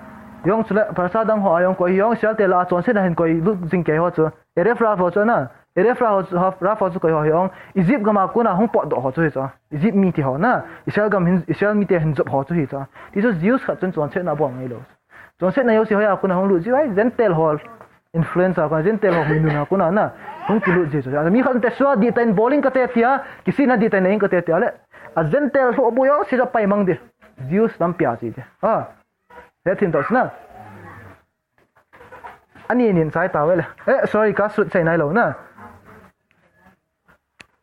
jong chule, parasha dang ho a jong koi, jong Israel te lah a chonsetna hin koi lut jing kei ho chu. Erev Rav ho chu na, Erev Rav ho chu, Rav ho chu koi ho hi jong, Egypt gam a kona hung potdoh ho chu hi chu. Egypt mi ti ho na, Israel gam hin, Israel mite hin jop ho chu hi chu. Ti chu Jews khat chun chonsetna bol ngai lou. Chonsetna jouse hoiya kona hung lut ji hai, Gentile ho influence a kona, Gentile ho huinun a kona na, hung kilut ji chu. Mi khat in Teshuva dih tah in bol ing kate tia, kisihna dih tah in nei ing kate tia le. A Gentile lhoh bu jouse chu pai mang di. Jews lampi a chi di. Ah. He thim tau chu na. Ani nin chai tau ve le. Eh, sorry, kashrut sei nai lou na.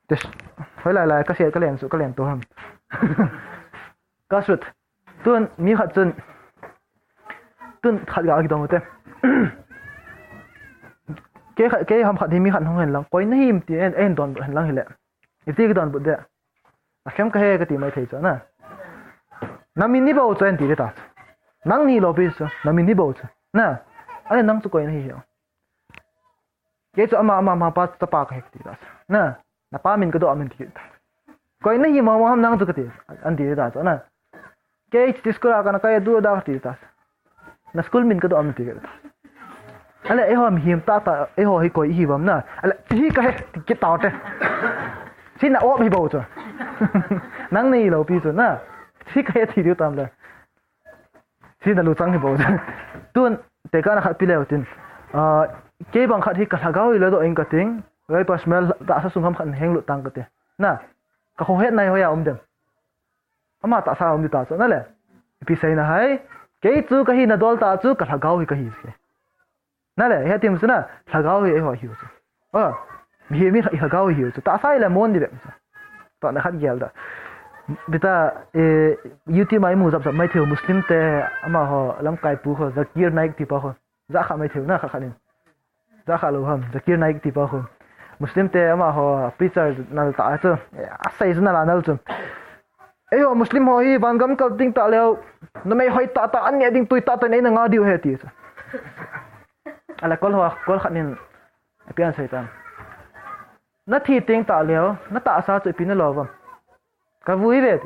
Tes-, hoilai lai, ka se, ka len su, ka len to ham. Kashrut. Tun, mi khat chun. Tun, khat ga kidong u te. Kei khat, kei ham khat hi mi khat hung hen lang. Koi na him ti en, en don hen lang hi le. Iti kidon but de. A khem ka he ka ti mai thei chu na. Na min hi bou chu en ti de ta. Nang ni lou pi chu, na min hi bou chu. Na. Ale nang chu koi na hi hi. Kei chu ama, ama, ama pa, chapa ka he ka ti ta. Na, na pa min ka doh a min ti ta. Koi na hi mo mo ham nang chu ka ti, an ti ta chu na. Kei chu school a kana kai du da ka ti ta. Na school min ka doh a min ti ta. Ale, eiho mihem tah tah, eiho hi koi hi bam na. Ale, hi ka he, ti ki tau te. Chi na op hi bou chu. Nang nei lou pi chu na. Hi ka he ti diu tam le. Chi na lu chang hi bou. Tun, tekahna khat pi leu tin. Ah, kei bang khat hi ka lhagao hi la doh ing ka ting. Rai pa smell tahsa sung ham khat heng lut tang ka ti. Na, ka khohet nai hoiya um dem. Ama tahsa um di ta chu, na le. Ipi sei na hai. Kei chu ka hina dol tah chu ka lhagao hi ka hi. Na le, he tim chu na, lhagao hi eiho hi chu. Ah, mi hi mi lhagao hi chu. Tahsa hi le mon di be. Toh na khat gel da. Bita, eh, YouTube a i mu jap jap mai thei u Muslim te, amaho lamkai pu ho, Zakir Naik ti pa ho. Ja kha mai thei u na kha kha nin. Ja kha lou ham, Zakir Naik ti pa ho. Muslim te amaho preacher nal ta chu. Eh, a sei chu nal a nal chu. Eiho Muslim ho hi van gam kal ding ta leu. Numei hoi tah tah an neh ding tui tah tah nei na nga diu he ti chu. Ala kol ho, kol khat nin. Apian sei tan. Na thi teng tah leh, na tahsa chu ipi na lo uvam. Ka vui ve.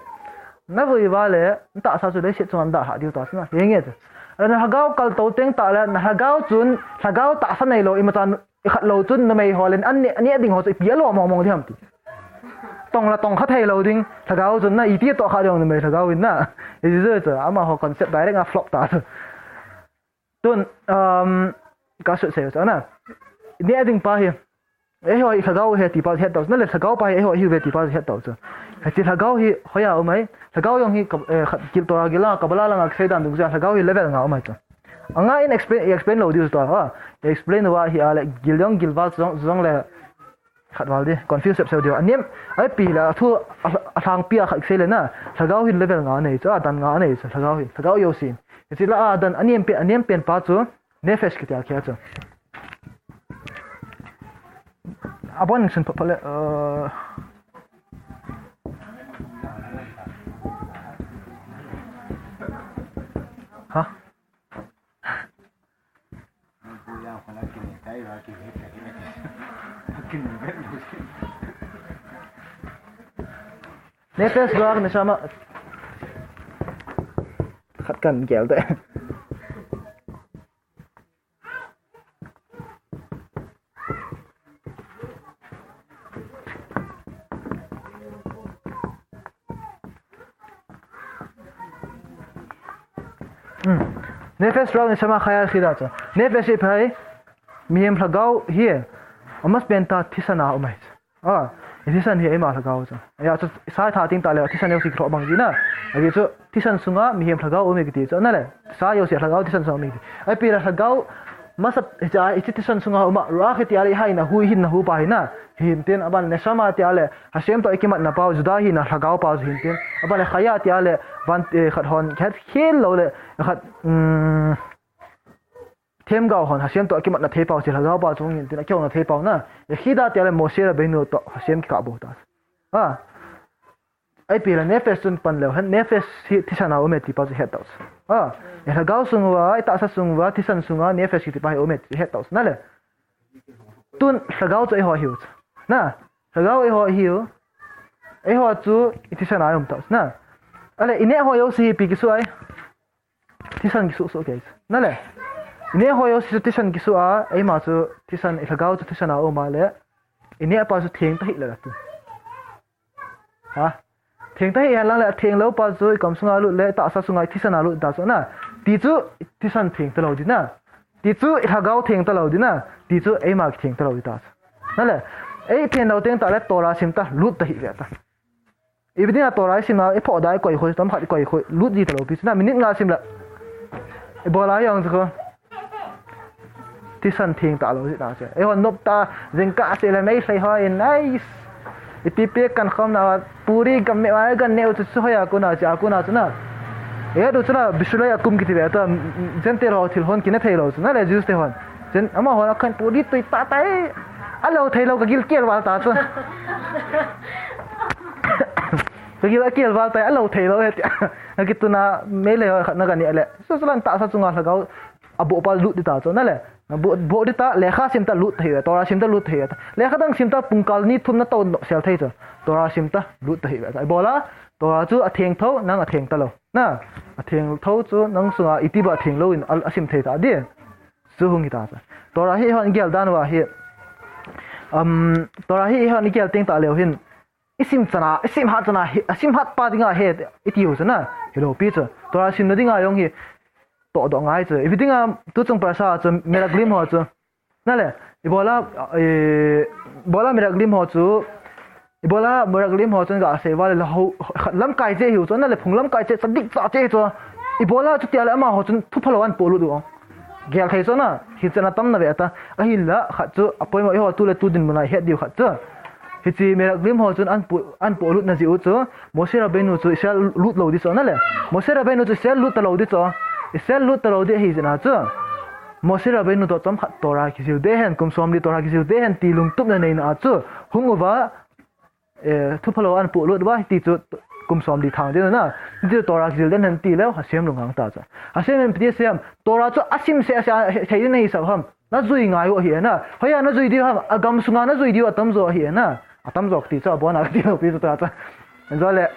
Na vui uva leh, na tahsa chu leiset chunga na dalha diu ta chu na. Henge chu. Ahileh na lhagao kal to teng tah leh, na lhagao chun, lhagao tahsa neilou, imacha ikhat lou chun, numei ho leh, an neh, neh ding ho chu ipi alo mong mong ding ham ti. Tong la tong kha thei lou ding, lhagao chun na iti toh kha ding numei lhagao in na. Iti chu chu, amaho concept direct a flop ta chu. Tun, um, ka sut sei chu na. Neh ding pa hi. Eiho hi lhagao hi ti pa het tau. Na leh lhagao pa hi eiho hi ve ti pa het tau chu. Hiche lhagao hi hoiya um ai. Lhagao jong hi ka, eh, khat gil Torah gil a, Kabbalah langa kisei dan dungjuia lhagao hi level nga um ai chu. Anga in explain, explain lou diu chu ta ha. Explain uva hi a leh gil jong gil val chu jong, jong leh khat val di. Confuse sep sep diu. Anem, ai pi la thu a, alhangpi a khat kisei leh na. Lhagao hi level nga nei chu, a dan nga nei chu lhagao hi. Lhagao jouse. Hiche la a dan anem pen, anem pen pa chu. Nefesh kiti a kia chu. Abon sun pha, pha le, uh, ha? Nefesh ruach neshama. Khat kan gel de. Hmm. Nefesh ruach neshama chaya yechid a chu. Nefesh ipi ham? Mihem lhagao hi. Amasapen tah thisan a um ahi chu. A, i thisan hi eima lhagao chu. Hia chu sa i that teng tah leh thisan jouse kilhoh bang ji na. Ajeh chu thisan sunga mihem lhagao um e kiti chu. Na leh, sa jouse lhagao thisan sunga um e kiti. Ahi pi leh lhagao masa hiche, hiche thisan sunga um a, ruach kiti a leh i ha in a hu, i hin a hu pa hi na. Hintin, aban neshama ti a leh, Hashem toh i kimatna pau, Juda hi na lhagao pau hintin. Aban leh chaya ti a leh, van, eh, khat hon, khat khel lou leh, khat, um, themgao hon Hashem toh akimatna thei pau, hiche lhagao pa chu hintin, akihouna thei pau na. Yechid a ti a leh Moshe Rabbeinu toh Hashem kikah bou ta. A. Ahi pi leh nefesh chun pan leu hen, nefesh hi thisan a um e ti pa chu het tau. A. I lhagao sung uva, i tahsa sung uva, thisan sunga, nefesh kiti pa hi um e ti het tau. Na leh. Tun lhagao chu eiho ahiu chu. Na. Lhagao eiho ahiu. Eiho chu i thisan a um tau. Na. Ahileh, i neh ho jouse hi ipi kisu ai. Thisan kisuh suh kei. Na leh. I neh ho jouse chu thisan kisuh a, eima chu thisan, i lhagao chu thisan a um a leh. I neh pa chu theng ta hih leh la tu. Ha? Theng ta hih hen lang leh, atheng lou pa chu i kam sunga lut leh, i tahsa sunga i thisan a lut ta chu na. Ti chu i thisan theng ta lou di na. Ti chu i lhagao theng ta lou di na. Ti chu eima kitheng ta lou di ta chu. Na leh. Ei theng lou teng tah leh Torah sim ta lut ta hih ve ta. Ipi dinga Torah i sim a, i phoh da i koi khoi, tam khat i koi khoi, lut ji ta lou pi chu na, minute nga sim leh. Ibola jong chu ko. Thisan theng ta lou ji ta chu. Eihon nop ta, jingkah seh leh meilhei hon, nice. Ipi pi kan khom na, puri gam me, ai gan neh u chu chu hoiya kon a chu, a kon a chu na. E du chu na, Bishulai akum kiti ve ta, Gentile ho thil hon kina thei lou chu na leh, Jews te hon. Chen, amahon akhan puri tui tah tah e. Alou thei lou ka gilkel val ta chu. Ka gil akel val tai, alou thei lou e tia. Akituna meilhei ho khat na ka neh leh. Switzerland tahsa chunga lhagao aboh pa lut di ta chu na leh. Na boh, boh di ta, lekha sim ta lut ta hih ve, Torah sim ta lut ta hih ve ta. Lekha dang sim ta pungkal ni thum na tou sel thei chu. Torah sim ta lut ta hih ve ta. Ibola, Torah chu atheng tho, nang atheng ta lou. Na, atheng tho chu nang sunga iti ba atheng lou in a, asim thei ta di. Chu hung hita chu. Torah hi eihon gel dan uva hi. Um, Torah hi eihon gel teng tah leu hin. I sim chana, i sim hat chana, hi, i sim hat pa dinga hi, i tiu chu na, hilou pi chu. Torah simna dinga jong hi, toh doh ngai chu. Ipi dinga, tu chung parasha chu, Meraglim ho chu. Na leh, ibola, eh, ibola Meraglim ho chu, Ibola Meraglim ho chun ga sei val leh ho, khat lamkai cheh hiu chu, na leh phung lamkai cheh, tzadik cha cheh chu. Ibola chuti a leh amaho chun thupha lou an polut u. Gel thei chu na, hichena tam na ve ta. Ahinla, khat chu, apoimo eiho tu leh tu dinmun a i het diu khat chu. Hiche Meraglim ho chun an po, an polut na jeh u chu, Moshe Rabbeinu chu Israel lut lou di chu na leh. Moshe Rabbeinu chu Israel lut ta lou di chu. Israel lut ta lou di ahi jeh a chu. Moshe Rabbeinu toh chomkhat Torah kijil ding hen, kum somli Torah kijil ding hen ti lungtup na neina a chu. Hung uva, eh, thupha lou an polut uva, hiti chu kum somli thang ding na. Hiti chu Torah kijil ding hen ti leu, Hashem lunghang ta chu. Hashem in ipi ti asei em, Torah chu asim seh, asim, thei ding ahi sa ham. Najui ngai u ahi na. Hoiya najui diu ham, agam sunga najui diu atamjo ahi na. Atamjo kati chu, abona kati lou pi chu ta chu. Jole,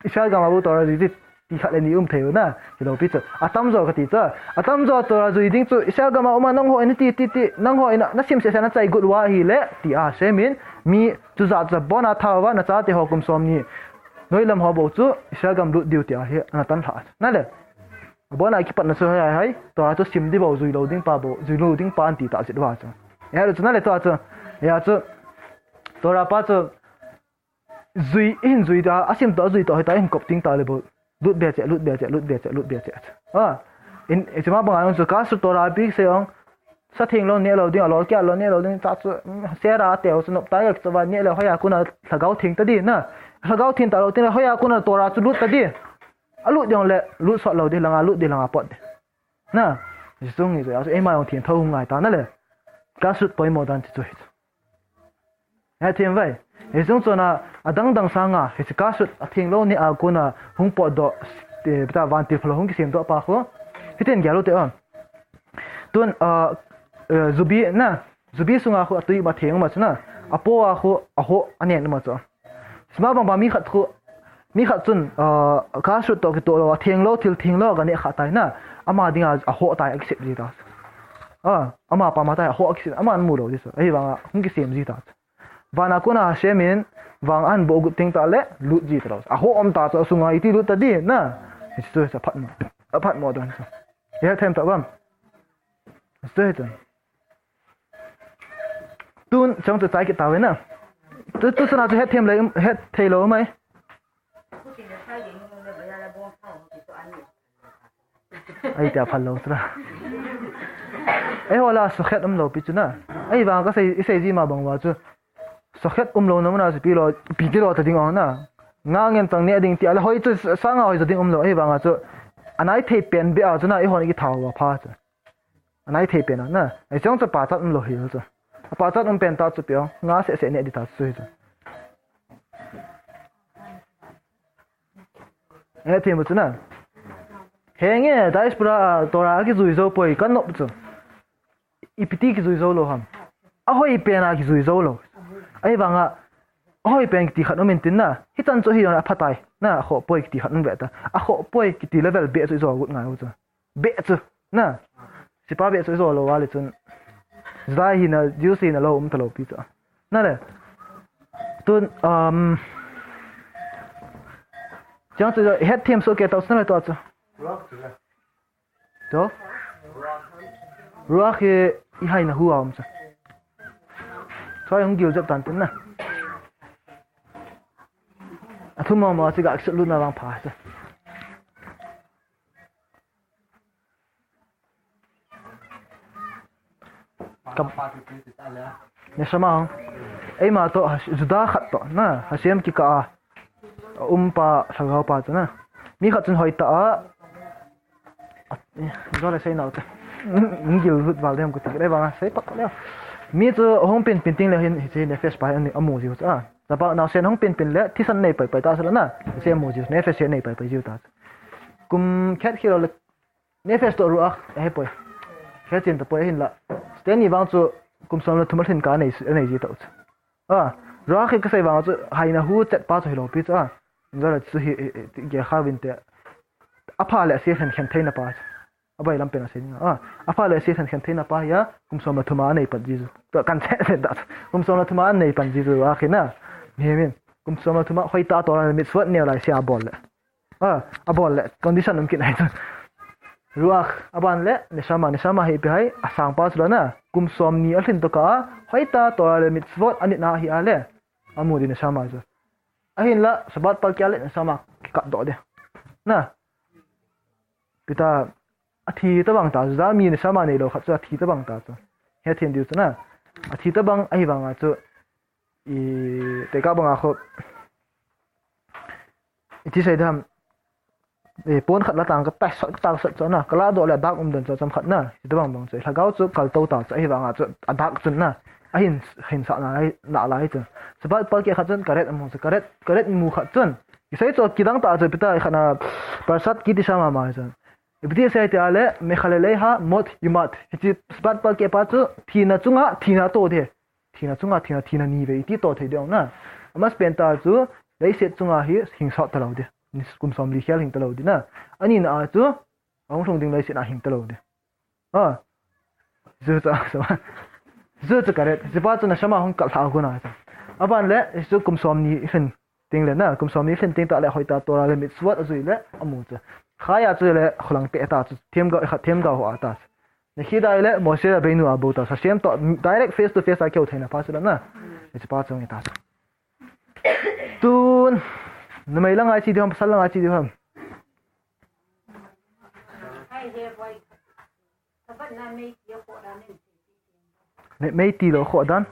Israel gam a bou Torah jui ti, ti khat le ni um thei u na. Hilou pi chu. Atamjo kati chu. Atamjo Torah jui ding chu, Israel gam a um a nangho in ti, ti, ti, nangho in nasim sese nachai got uva ahile, ti a Hashem in, mi chujat chu abona tha uva, nachate ho kum som ni. Noilam ho bou chu, Israel gam lut diu ti ahi, ana tan lha. Nale. Abona kipatna chu hai, hai, hai. Torah chu sim di bou, jui lou ding pa bou, jui lou ding pa anti ta jit uva chu. Hia chu nale tua chu. Hia chu. Torah pa chu. Jui, ihin jui ta, asim toh, jui toh, hita, ihin kop ting ta le bou. Lut be che, lut be che, lut be che, lut be che. Ah. In, ichima banga jong chu, kasut Torah pi se jong. Sa theng lou, ne lou ding, alol kia lou, ne lou ding, ta chu, mm, sera teu chu, nop ta, yak chu, va, ne lou, hoiya, kuna, lhagao theng ta di, na. Lhagao theng ta lou, tin, hoiya, kuna, Torah chu lut ta di. Alut ding le, lut sot lou di, langa lut di, langa pot di. Na, Jesu ngi chu, eima jong thengtho hung ngai ta na le. Kasut poimo dan chu chu hi chu. He thim vai. Jesu chuna, adang dang sanga, hiche kasut atheng lou ni a kona hung potdoh, eh, ta vantil phalou hung kisemdoh pa khu. Hitin gel u te on. Tun, ah, eh, zubi na, zubi sunga khu atui ma theng ma chu na. Apo a khu, aho, anen ma chu. Sima bang bang mi khat khu, mi khat chun, ah, kasut toh kitoh lou, atheng lou, thil theng lou, kaneh kha tai na. Ama dinga, aho tai, akisep ji ta. Ah, ama pa ma tai, aho akisep, ama an mu lou ji chu. Ahivanga, hung kisem ji ta. Vana kona Hashem in, vang an bo gut ting ta le, lut ji ta lou. Aho um ta chu, asunga iti lut ta di, na. Hichu chu, aphat mo. Aphat mo dan chu. He them ta bam. Hichu chu. Tun, chang chu chai kit ta ve na. Tu, tu sana chu het them le, het thei lou mai. Ai, tia phal lou chu la. Ei ho la, sokhet um lou pi chu na. Ahivang ka sei, i sei ji ma bang uva chu. Sokhet um lou na muna chu pi lou, pi ti lou ta ding ong na. Nga ngen chang ne ding ti a le hoi chu sanga hoi chu ding um lou. Ahivanga chu. Anai thei pen be a chu na, i hon i thau va pha chu. Anai thei pen a na. Ei chang chu pachat um lou hi chu. Pachat um pen ta chu pi ong. Nga se se ne di ta chu hi chu. Eh, thim chu na. Henge, diaspora, Torah kijui jou poi, ka nop chu. Ipi ti kijui jou lou ham. Ahoi pen a kijui jou lou. Ahivanga, ahoi pen kiti khat um in tin na. Hichan chu hi jong apha tai. Na, akhoh poi kiti khat um ve ta. Akhoh poi kiti level be chu i jo gut ngai u chu. Be chu. Na. Sipa be chu i jo lou a le chun. Juda hina, Jews hina lou um ta lou pi chu. Na le. Tun, um, chang chu het them so ke tau sna le to chu. To? Ruach hi i haina hu a um chu. Choi hung gil jep tan tin na. A thum ma ma chi ga sut lut na vang pha chu. Ka, neshama hong. Eima toh, Hash-, Juda khat toh, na, Hashem kikah a, a um pa, lhagao pa chu na. Mi khat chun hoi ta a, a, eh, jo le sei nau te. Ngil lut val dem ko ti le vang a, sei pak le. Mi chu hung pin pin ting le hin, hiche nefesh pa hin amu jiu chu a. Chapa nau sen hung pin pin le, thisan nei pai pai ta sala na. Hiche amu jiu, nefesh nei pai pai jiu ta. Kum khat khel le, nefesh toh ruach, ahe poi. Khe chin ta poi ahin la. Stanley vang chu kum som le thum a lhin kah a nei, a nei ji tau chu. A, ruach hi ka sei vang chu, haina hu chet pa chu hilou pi chu a. Injo le chu hi, i, i, ti ge kha vin te. A pha le a si khen khen theina pa chu. A bai lam pen a sei na. A, a pha le a si khen khen theina pa hi a, kum som le thum a nei pan ji chu. To kan che se da chu. Kum som le thum a nei pan ji chu ruach hi na. Ni min. Kum som le thum a hoi ta to la mitzvot neo lai sia bol le. A, a bol le, condition um kit nai chu. Ruach, a ban le, neshama, neshama hi ipi ham, a sang pa chu la na, kum som ni a lhin to kah a, hoi ta Torah le mitzvot a nit na hi a le, a mu di neshama chu. Ahin la, Shabbat palkia le neshama kikat doh de. Na. Pi ta, a thi ta bang ta, Juda mi neshama nei lou khat chu a thi ta bang ta chu. He thin diu chu na. A thi ta bang, ahivang a chu, i, te ka bang a khu. I ti sei dam, eh, pon khat la tang ka tai sot, ka tai sot chu na, ka la doh le a dak um den chu cham khat na, ti bang bang chu, lhagao chu kal to ta chu, ahivang a chu, a dak chun na, ahin, hin sa na lai, na lai chu. Shabbat palkia khat chun, karet amu chu, karet, karet mu khat chun. I sei chu, kidang ta chu, pi ta khat na, Parshat Ki Tisa ma ma chu. Ipi ti asei ti ahile, Mekha le Leiha, Mot, Yumat. Hiche Sabbath palkeh pa chu, thina chunga, thina to ding. Thina chunga, thina, thina ni vei, iti to thei ding na. Amasapen tah chu, leiset chunga hi, hing sot talou ding. Ni kum somli khel hing talou ding na. Anina a chu, ahung lhung ding leiset a hing talou ding. Ah. Chu chu, chu chu correct. Hichepa chu nashama hung kal lha gon a chu. Aban le, chu kum somni lhin teng le na, kum somni lhin teng tah le hoitah Torah le mitzvot ajui le amu chu. Chai a chu le kholang peh ta chu, themgao, khat themgao ho a ta chu. Yechidai le Moshe Rabbeinu a bou ta chu. Hashem to direct face to face a kihou theina pa chu le na. Hichepa chu nge ta chu. Tun, numei langa che diu ham, pasal langa che diu ham. Mei, mei tilou khoh dan.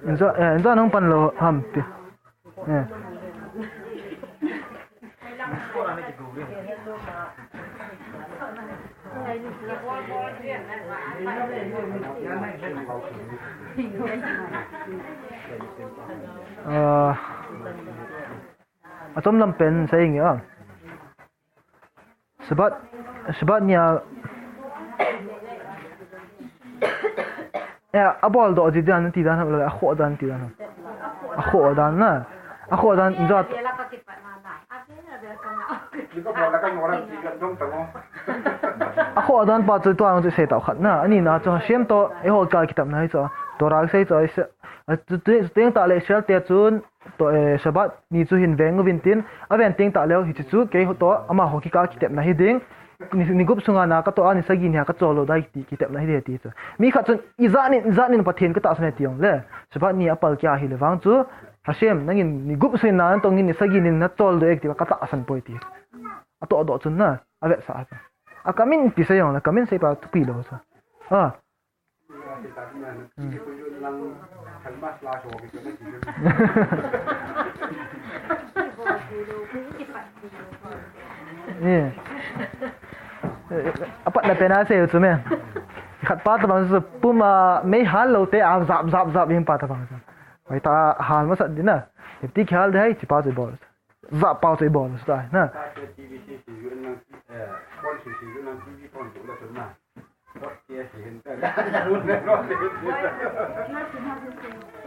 Injo, eh, injo nang pan lou ham ti. Eh. Ah, achom lam pen sei nge a. Sabbath, Sabbath nia, eh, abol doh ji dan ti dan ham, akhoh dan ti dan ham. Akhoh dan na. Akhoh dan jat. Akhoh dan pa chu tua chu sei tau khat na. Anina chu Hashem to, eiho kikah kitepna hi chu. Torah sei chu, sei, a, chu, chu, chu teng tah le Israel te chun, to, eh, Sabbath ni chu hin veng uvin tin, aven teng tah leh hiche chu keiho to amaho kikah kitepna hi ding, ni, ni gup sunga na katoh a, ni sagi nia kachol lou ding ti kitepna hi ding ti chu. Mi khat chun, ijat nin, ijat nin Pathen katahsan e ti jongle, Sabbath ni apalkeh ahile vang chu, Hashem, nangin ni gup sunga na natong in ni sagi nin nachol doh e ti katahsan poi ti. Atoh doh chun na, avetsah a chu. A kamin pi sei jongle, kamin sei pa thupi lou chu. Ah. Eh. Apatna pen a sei u chu me. Khat pa tabang chu pum a mei hal lou te a jap jap jap in pa tabang chu. Hoitah hal masat ding na. Iti khel ding hai hichepa chu bol. Jap pa chu ibol chu tai na.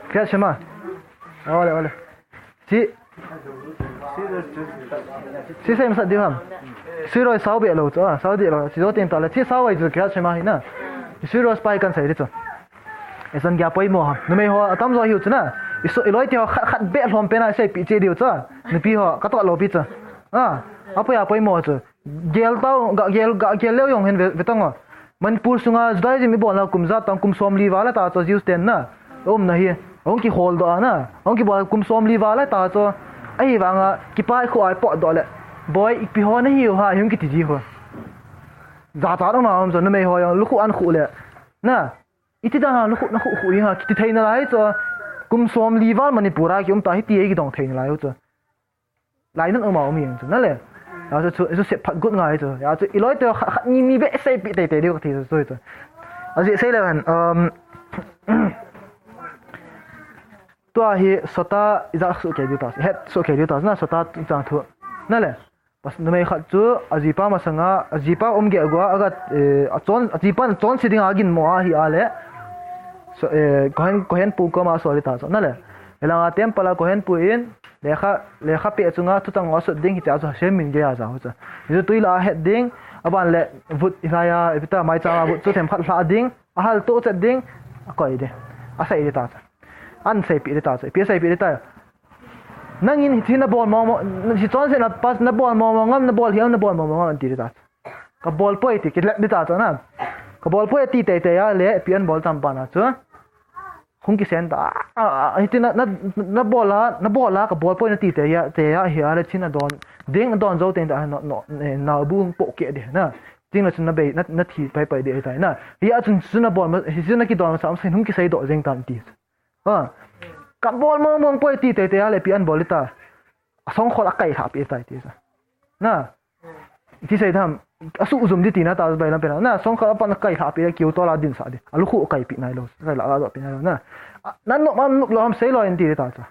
Kriyat Shema. Ole, ole. Chi, chi sei masat diu ham. Sui roi sao be lou chu, ah, sao dih lou. Chi jo tin ta le, chi sao ai chu Kriyat Shema hi na. Sui roi spai kan sei di chu. Eson gya poimo ham. Numei ho atam jo hiu chu na. Iso, iloi te ho khat, khat be lhom pen a seipeh cheh diu chu. Nupi ho, katoh lou pi chu. Ah, apoi a poimo chu. Gel tau, ga gel, ga gel leu jong hin ve, ve tang o. Manipur sunga Judaism ibolna kum jat tang kum somli val a ta chu Jews ten na. Umna hi. Hung kihol doh a na. Hung kibol kum somli val a ta chu. Ahivanga kipa ikhu a ipot doh le. Boi ipi ho nahiu ham hung kiti ji ho. Jachat um a um chu numei ho jong lukhuh ankhuh le. Na. Iti dan a lukhuh nakhuh khu ding ham kiti thei nalai chu. Kum somli val Manipur a kium ta hiti ei kidong thei nalai u chu. Lainat um a um jeng chu, na le. Hijeh chun, chu, chu sep phat got ngai chu. Hijeh chun, iloi te khat, khat ni ni be seipeh teitei diu kati chu, chu, chu. Ajeh sei le hen, um, tua hi sota ijat soh kei diu ta, het soh kei diu ta, na sota chang thu. Na le. Pas numei khat chu, ajipa masanga, ajipa um geh gua, aga, eh, achon, ajipa achonse dinga aginmo ahi a le. So, eh, Kohen, Kohen pu koma asol ta chu, na le. Hilanga temple a Kohen pu in, Lekha, lekha peh chunga thuchang ho asut ding hichea chu Hashem min geiya jao chu. Hichu tui lah a het ding, aban le vut hilai a, ipi ta maicham a vut chu themkhat hlah ding, ahal toh chet ding, akoi ding. Asei ding ta chu. Ahin seipeh ding ta chu. Ipi aseipeh ding ta. Nangin hiche nabol mong mong, hiche chonsetna pa, nabol mong mong ngam, nabol hiam, nabol mong mong ngam, ahin ti ding ta chu. Kabol poi ti, kilep ding ta chu na. Kabol poi ati teitei a le, ipi ahin bol tam pa na chu. Hung kisen ta, a, a, a, hiti na, na, nabol a, nabol a, kabol poi nati teitei a, teitei a, hi a le chin adon, ding adon jou teng ta, no, no, eh, naobu hung pohkeh ding, na. Ting le chun nabei, na, nathi paipai ding ahitai, na. Hia chun, chun nabol, hi chun nakidon masa, masa hung kisei doh jeng tan ti. Ha. Kabol mong mong poi ti teitei a le ipi ahin bol ding ta. Asongkhol akai lhah peh tai ti sa. Na. Iti sei tham, asuh jum di tina ta, bailam pena. Na, songkhol apan kailhah pi le, kiu tola dinsah di. Alukhu kaipi nailou, kailhah doh pi nailou, na. A, na nop, na nop lou ham seilou in ti ta chu.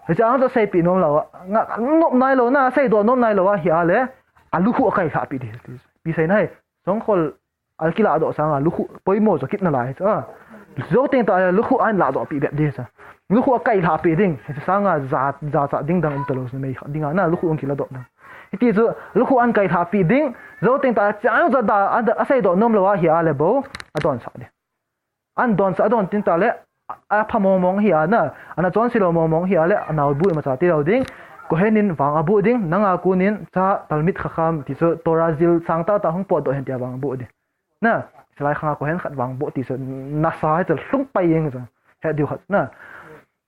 Hiche a chu seipi nom lou a, nga, nop nailou, na, seidoh nom nailou a, hia le, alukhu kailhah pi di. Ipi sei nai, songkhol akilah doh sanga, lukhu poimo chu kit nalai chu. A. Jou teng tah le lukhu ahin lahdoh pi bep di chu. Lukhu akailhah pi ding, hiche sanga ja, jachat ding dang um talou, numei khat dinga, na, lukhu hung kilah doh ding. Hiti chu, lukhu ahin kailhah pi ding, jou teng tah le, chang chu da, a, aseidoh nom lou a, hia le bou, adonsah di. Ahin donsah, adon teng tah le, a, apha mong mong hia na, ana chonse lou mong mong hia le, anao bu imacha tilou ding, Kohen in vang abuh ding, nanga konin cha Talmid Chacham ti chu Torah jil sang tah tah hung potdoh hen tia vang abuh ding. Na, chulai khanga Kohen khat vang abuh ti chu, nasa hi chu lhung pai jeng chu, het diu khat na.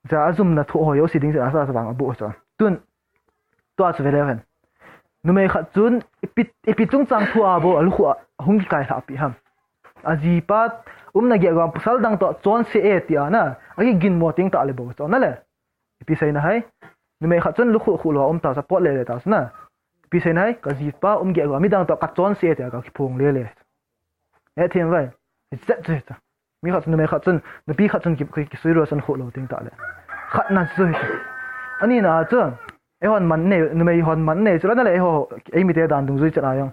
Cha ajumna thu ho jouse ding chu nasa chu vang abuh chu. Tun, tua chu ve leu hen. Numei khat chun ipi, ipi chungchang thu a bou alukhu a hung kikailhah pi ham. Ajipa umna geiya pasal dang toh chonse e tia na, akiginmo teng tah le bou chu na le. Ipi sei nahai. Numei khat chun lukhu khuh lou a um ta chu, apot lele ta chu na. Ipi sei nahai, kajipa um geiya midang toh kachonse e tia kakiphong lele. Hethem vai. Hiche chu hichu. Mi khat chun, numei khat chun, nupi khat chun ki, ki, kisui roast ahin khuh lou teng tah le. Khatna chu hichu. Anina chu, eihon man nei, numei hon man nei chu la na le, eiho, eimite dan dungjui chet a jong.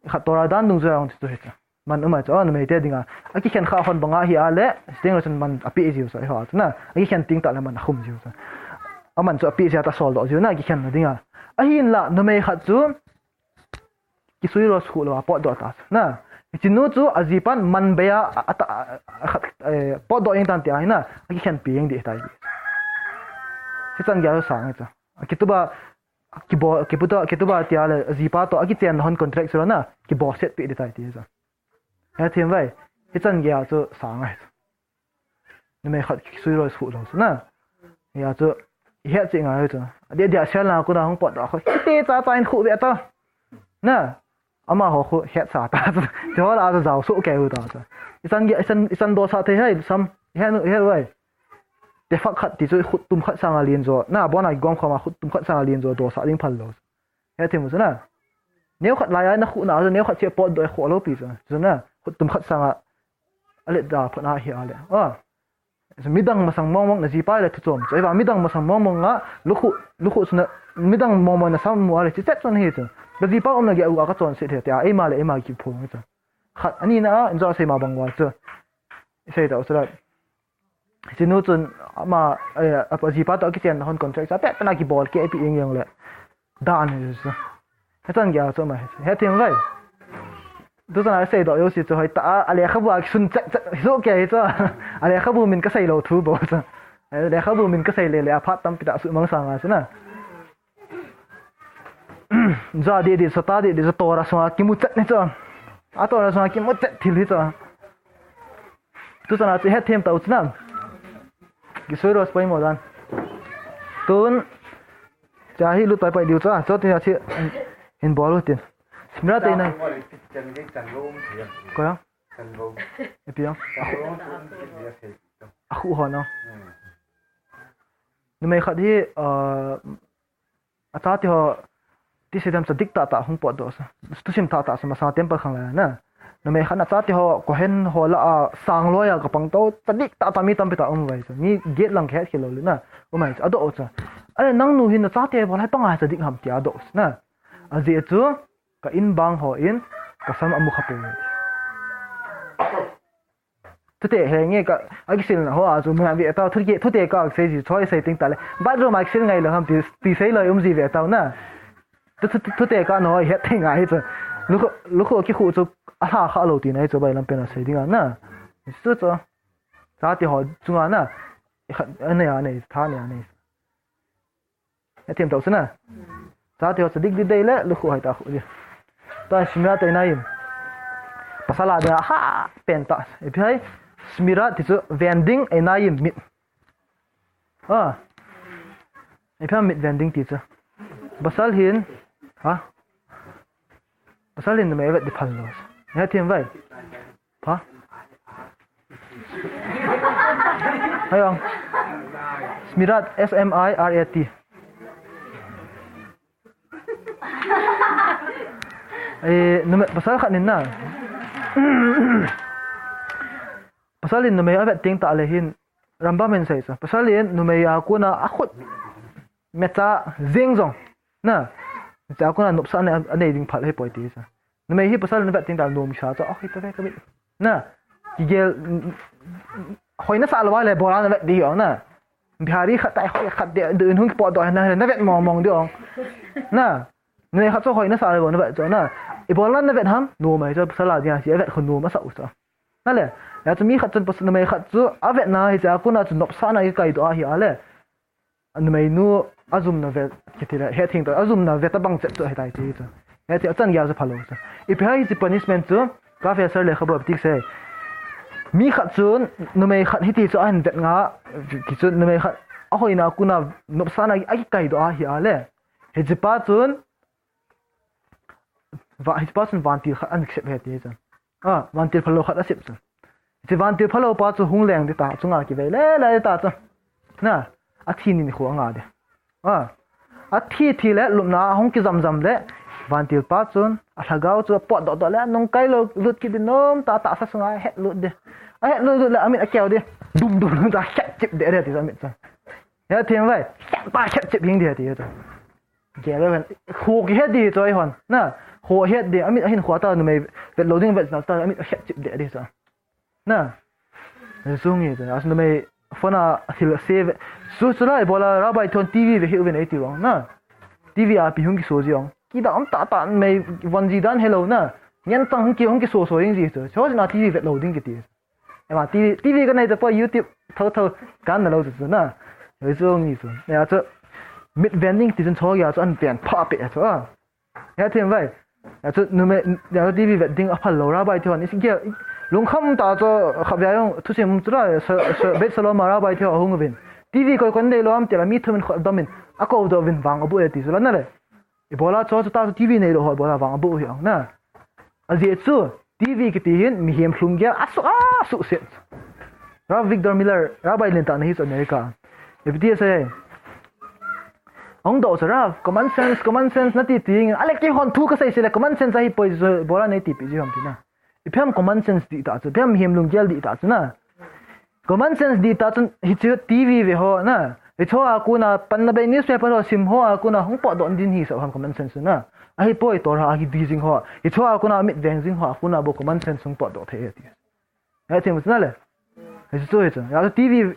Khat Torah dan dungjui a jong chu hichu. Man um a chu, o, numeite dinga. Akikhen kha hon banga hia le, chuteng le chun man apeh jiu chu, eiho a chu na. Akikhen teng tah le man akhum jiu chu. Aman chu apeh jia ta soldoh jiu na, akikhenna dinga. Ahinla, numei khat chu, kisui roast khuh lou a potdoh ta chu. Na, hichenu chu ajipan man bei a, a, a, a, a, eh, potdoh jeng tan tia hi na, akikhenpi jeng di tai. Hichan geiya chu sang chu. Akituba, kibo, kiputa, kituba tia le, ajipa toh akichenna hon contract chu la na, kiboset pi di tai ti chu. Hethem vai, hichan geiya chu sang ahi chu. Numei khat kisui roast khuh lou chu na. Hia chu, ihet cheh ngai chu. Adeh deh a selna kona hung potdoh a khu, hiti cha cha in khuh ve ta. Na, amaho khu hetsa ta chu. Tiho la chu jao soh kei u ta chu. Ichan gei, ichan, ichan dosah thei hai, sam, ihet u, ihet u vai. Tefach khat ti chu khut tum khat sanga len jo. Na, abona kigom khom a khut tum khat sanga len jo, dosah ding phal lou. Hethem u chu na. Neokhat laiya nakhuhna chu, neokhat cheh potdoh e khoh lou pi chu. Chu na, khut tum khat sanga alet da phot na hia le. A. Midang masang mong mong na jipa le thuchom chu. Eiva midang masang mong mong a, lukhu, lukhu chu na, midang mong mong na sam mu a le, chichet chun hi chu. Kajipa umna geiya kachonse thei tia, eima le eima kiphong chu. Khat, anina a, injo sei ma bang uva chu. Isei tau chu la. Hichenu chun ama, eh, ajipa toh akichenna hon contract chu, apeh peh na kibol kei pi jeng jeng le. Dan hi chu. Hichan geiya chu ama hi chu. Hethem vai. Tuchan a seidoh jouse chu hoitah a, alekhabu a kisun chet chet hi soh kei chu. Alekhabu min kasei lou thu bou chu. Alekhabu min kasei lele a phat tampi tah suhmang sanga chu na. Ja di di, sota di di, ja Torah sunga kimu chet ni chu. A Torah sunga kimu chet thil hi chu. Tuchan a chu hethem tau chu na. Kisui roast poimo dan. Tun, cha hi lut pai pai diu chu, chuti a chu hin bol u tin. Shmirat Einai. Ko ya? Ipi ya? Akhu ho no. Numei khat hi, ah, achate ho, ti sei dem tzadik tah tah hung potdoh sa. Thusim tah tah sa, masang temple khang lai na. Numei khat in achate ho, Kohen ho lah a, sang loi a kapang to, tzadik tah tah mi tampi tah um uve chu. Mi get lang kihet khel lou le na, um uve chu, adoh u chu. Ale nangnu hin nachate ho lah a pang a tzadik ham tia adoh u chu na. Ajeh chu, ka in bang hon, kasam amu kha poi. Thute henge ka, akisilna ho a chu, muna ve ta, thute, thute kasei ji, choi sei ting ta le. Bathroom a kisil ngai lou ham ti, ti sei lou um ji ve ta na. Thu, thu, thu, thute ka no het thei ngai chu. Lukhu, lukhu kikhu chu alha kha lou tina hi chu bailam pen a sei dinga na. Chu chu. Chate ho chunga na. Khat, anei, anei, tha nei, anei. Hethem tau chu na. Chate ho chu dik dik dei le, lukhu hai ta khu di. Ta Shmirat Einayim. Pasal a dia ha pen ta. Ipi hai. Shmirat ti chu vending Einayim mit. Ah. Ipi ham mit vending ti chu. Pasal hin. Ha? Pasal hin numei vet di phal lou. Hethem vai. Pha. Hai ong. Shmirat, S M I R A T. Eh, numei, pasal khat in na. Pasal in numei avet teng tah le hin, Rambam in asei chu. Pasal in numei a kona akhut mecha jeng jong. Na. Mecha kona nopsahna anei ding phal ahipoi ti chu. Numei hi pasal in avet teng tah le nom kisa chu. Oh, hita ve ka mit. Na. Kigel, hoi nasah lou le bol a navet ding hi ong na. Bihari khat tai hoi khat de, dun hung kipotdoh na, navet mong mong ding ong. Na. Numei khat chu hoi nasah le bol navet chu na. Ibola navet ham, nom ahi chu pasal a dinga chu avet khu nom asah u chu. Nale, hijeh chun mi khat chun pasal numei khat chu avetna hiche a kona chu nopsahna akikaidoh ahi a le. Numeinu ajumna ve, kiti le, hetheng toh, ajumna ve tabang chet chu ahitai ti chu. Hetheng achan geiya chu phalou chu. Ipi ham hiche punishment chu, Kafir Asar lekhabu a ipi ti asei. Mi khat chun, numei khat hiti chu ahin vet nga, ti chun numei khat ahoina a kona nopsahna akikaidoh ahi a le. Hiche pa chun, va, hiche pa chun vantil khat ana kisep ahi ti chu. A, vantil phalou khat asep chu. Hiche vantil phalou pa chu hung leng ding ta, chunga kivei le le ding ta chu. Na, athi ni nikho anga ding. A, athi thi le lupna a hung kijam jam le, vantil pa chun, alhagao chu apotdoh doh le, anung kailou lut kit ding nom tah, tahsa sunga ahet lut ding. Ahet lut lut le, amit akeu ding. Dum dum dum ta, khet chip ding ding ti chu amit chu. Hetheng vai, khet pa khet chip hing ding ti chu. Gel ven, kho kihet ding chu eihon. Na, kho het ding, amit ahin kho ta numei, vetlou ding vet na ta, amit ahet chip ding ding chu. Na. Zung hi chu, as numei phone a thil save. Chu, chu lai ibola Rabbi thon TV ve hi uvin eiti vang na. TV a ipi hung kiso ji ong. Kidam tah tah mei von ji dan helou na. Ngen tang hung ki, hung kiso so jing ji chu. Chu na TV vetlou ding kiti. Ema, TV, TV kanei tapoi, YouTube tho tho, kana lou chu chu na. Hoi chu ngi chu. Ya chu, mit ven ding ti chun choi ya chu an ven pha pe chu a. Hetheng vai. Ya chu numei, ya chu TV vet ding aphal lou, Rabbi thon. Isi gel, lungkham ta chu khatvei jong thusim chu la, sa, sa, Beit Salom a Rabbi thon ahung uvin. TV koi kon nei lou ham ti la mi thum in khut dom in. Akou doh uvin vang abu e ti chu la na le. Ibola chu, chu ta chu TV neilou ho ibola vang abu hi ong na. Ajeh chu TV kiti hin mihem lhung gel asuh, asuh set. Rav Avigdor Miller, Rabbi lentah na hi chu America. Ipi ti asei. Ong doh chu Rav, common sense, common sense nati ti. Ale keihon thu kasei se le common sense ahipoi chu ibola neiti pi ji ham ti na. Ipi ham common sense dih tah chu, ipi ham mihem lunggel dih tah chu na. Common sense dih tah chun hiche TV ve ho na. Hiche a kona panna bei newspaper ho sim ho a kona hung potdoh ding hi sa ham common sense na. Ahipoi Torah a kidih jing ho. Hiche a kona mit veng jing ho a kona bou common sense hung potdoh thei e ti. Hetheng chu na le. Hiche chu hiche. Ya chu TV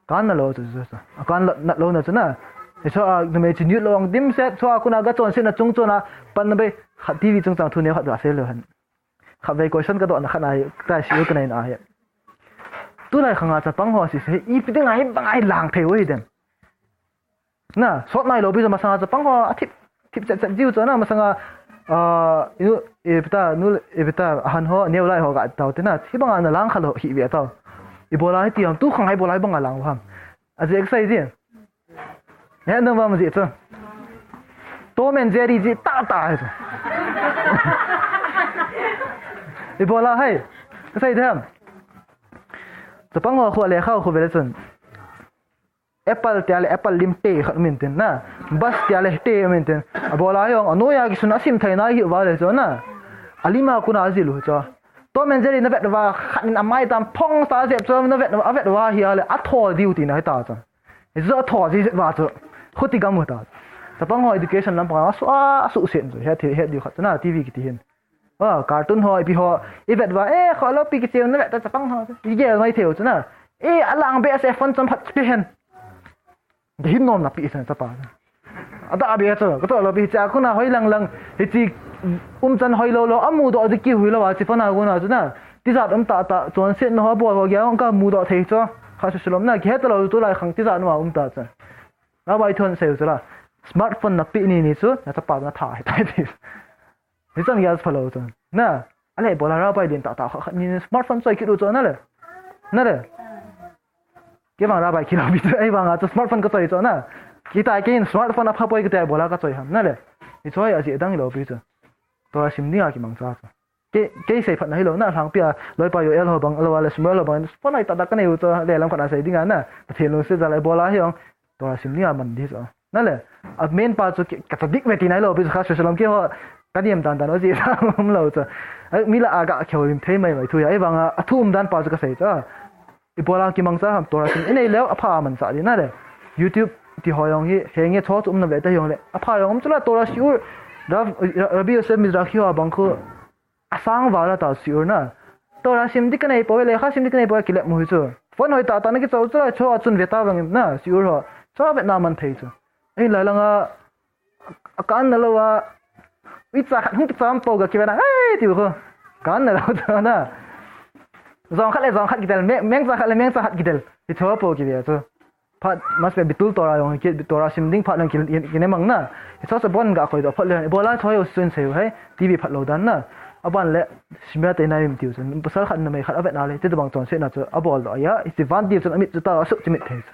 kana lou chu chu chu. Kana lou na chu na. Hiche a numei chu nit lou ang dimset chu a kona ga chonsetna chung chon a panna bei khat TV chungchang thu neo khat ga sei lou hen. Khatvei question kadohna khat ahi, tai si u kanei na ahi. Tulai khanga chapang ho si se, ipi dinga hi banga hi lang thei u hi dem. Na, sot nailou pi chu masanga chapang ho, athip, thip chet chet jiu chu na, masanga, ah, inu, ipi ta, nu, ipi ta, ahan ho, neo lai ho ga tao te na, hi banga na lang kha lou hi ve tao. Ibola hiti ham, tu khang hi ibola hi banga lang ham. Ajeh kasei ji. He, nang vang ji chu. Tom and Jerry ji tah tah hi chu. Ibola hi. Kasei dem. Chapang ho khu lekha khu ve le chun. Apple tia le apple lim te khat um intin na. Bus tia le te um intin. Abola hi ong anoiya kisun asim thei na hi uva le chu na. Alima kona ajil u chu. Tom and Jerry navet uva khat in amai tam phong sa jep chu navet uva, avet uva hi a le athol diu tina hi ta chu. Hichu athol ji va chu. Khuti gam u ta. Chapang ho education lampang a asuh, asuh sen chu. He thi, he diu khat chu na TV kiti hin. A, cartoon ho, ipi ho, ivet uva, eh, kholou pi kicheu navet ta chapang ho. Igel mai thei u chu na. Eh, alang be ase phone chom phat kipe hen. Kihin nom na pi san chapa. Ada be chu, katoh lou pi cha kona hoi lang lang, hiche umchan hoi lou lou, amudoh ji kihui lou a, chi phone a kona chu na. Tijat um tah tah, chonsetna ho bol ho gei a kamudoh thei chu. Kha su sulom na, kihe talou tulai khang tijat na um ta chu. Rabbi thon sei u chu la. Smartphone nape ni ni chu, nachapa natha ahitai ti. Hichan gei a phalou chu. Na, ale ibola Rabbi lentah tah khat ni smartphone choi kit u chu na le. Na le. Kei vang Rabbi kilou pi chu, ei vang a chu smartphone kachoi chu na. Kitai kei in smartphone apha poi kati a ibola kachoi ham na le. Hichu hi ajeh dang hilou pi chu. Torah sim dinga kimangcha chu. Kei, kei seiphatna hilou na, lhangpi a, loipa Yoel ho bang, alou a le Shmuel ho bang, phone aitah tah kanei u chu, le lam khat a sei dinga na, Pathen lungset jal a ibola hi ong, Torah sim dinga man di chu. Na le, a main pa chu, ka, ka tzadik ve tina hilou pi chu, khas Jerusalem keiho, Ka niam dan dan o ji sa um lo chu. Ai, mi la a ga kheu lim thei mai mai thu ya. Ei vang a, a thu um dan pa chu ka sei chu. I bola kimang cha ham Torah sim. I nei leo a pha man sa di na le. YouTube ti ho yong hi, he nge cho chu um na ve ta yong le. A pha yong um chu la Torah shiur. Rav, Ra- Rabbi Yosef Mizrahi ho bang khu. A sang va la ta shiur na. Torah sim di ka nei po le, kha sim di ka nei po ki le mu hi chu. Phone hoi ta ta na ki chau chu la cho a chun ve ta vang na shiur ho. Cho ve na man thei chu. Ei lai lang a A kan na lo a. Ui cha khat hung ki cham po ga ki ve na. Hei, tiu ko. Kan na lo ta na. Zong khat le zong khat ki tel. Meng, meng cha khat le meng cha khat ki tel. Ki cho po ki ve chu. Phat mas pe bitul Torah yong ki Torah sim ding phat nang ki, ki ne mang na. Ki cho sa bon ga koi do phat le. Bola cho yo sun se hai. T V phat lo dan na. A ban le simra te na im tiu chu. Pasal khat na mai khat a ve na le. Ti bang chon se na chu. A bol do ya. I ti van tiu chu a mit chu ta a su ti mit thei chu.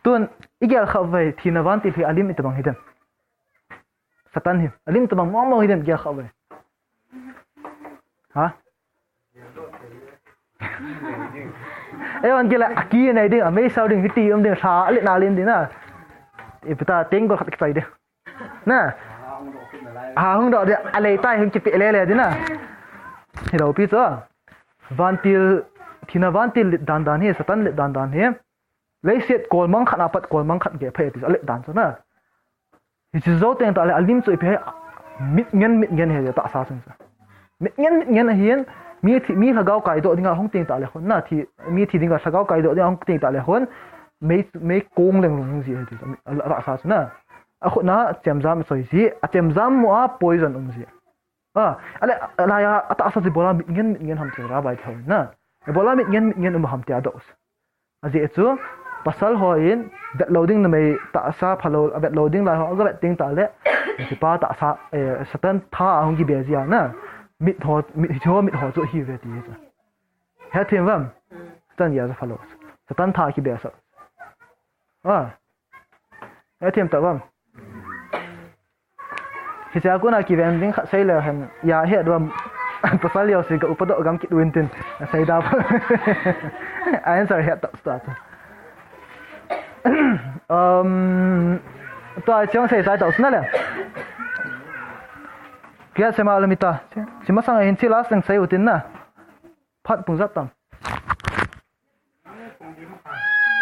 Tun i gel kha vai thina van ti hi a lim i ti bang hi den. Satan hi. A lim tabang mong mong hi den kia kha ve. Ha? Ei, wan kila, a ki nei ding, a mei sao ding, hiti um ding, sa, a le na len ding na. I pita, teng gol khat ki chai ding. Na. Ha, hung do ding, a lei tai, hung ki pe le le ding na. Hi lo pi chu. Vantil, thina vantil lit dan dan hi, Satan lit dan dan hi. Leiset kol mang khat a pat kol mang khat ge phai ti, a lit dan chu na. Hichi zo teng ta le, a lim chu ipi hai, mit ngen, mit ngen he ta sa chun sa. Mit ngen, mit ngen ahin, mi thi, mi lhagao kai do dinga hung teng ta le hon na, thi, mi thi dinga lhagao kai do dinga hung teng ta le hon, mei, mei kong leng lung ji he ti, a, a, a sa chun na. A khut na, chemjam soi ji, a chemjam mu a poison um ji. A, a le, a la ya, a ta sa ji bola mit ngen, mit ngen ham ti ra bai thau na. E bola mit ngen, mit ngen um ham ti a do. A jeh chu, pasal ho in, vet lo ding na mei ta sa pha lo, a vet lo ding lai ho, a ga vet ding ta le, ti pa ta sa, eh, Satan tha a hung ki be ji a na, mit ho, mit, hi ho, mit ho chu hi ve ti chu. He thim vam, Satan ya sa pha lo. Satan tha ki be sa. A, he thim ta vam. Hiche a kona kiven ding khat sei le hen, ya he dom, pasal yo si ka upa do gam kit win tin, sei da. A answer he ta sta chu. Um, tua chang sei sai ta usna le. Kia sema lamita. Sima sang hin chi last thing sei utin na. Phat pung jat tam.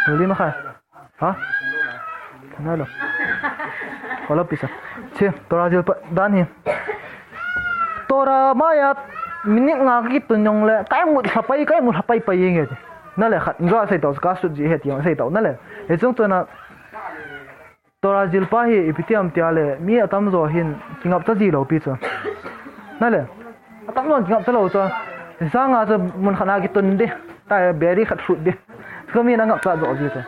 Pung li makhai. Ha? Nai lo. Kola pisa. Chi, Torah jilpa dan hi. Torah maya minute nga ki tun jong le, kai mut lhapai, kai mut lhapai pai nge. Na le khat, jo sei tau, ka sut ji he ti jong sei tau, na le. He chung tu na, Torah jilpa hi ipi ti ham tia le, mi atamjo hin kingapcha ji lou pi chu. Na le, atamjo kingapcha lou chu. Sanga chu mun khat na kitun di, ta beri khat sut di. Chu mi na ngapcha jo ji chu.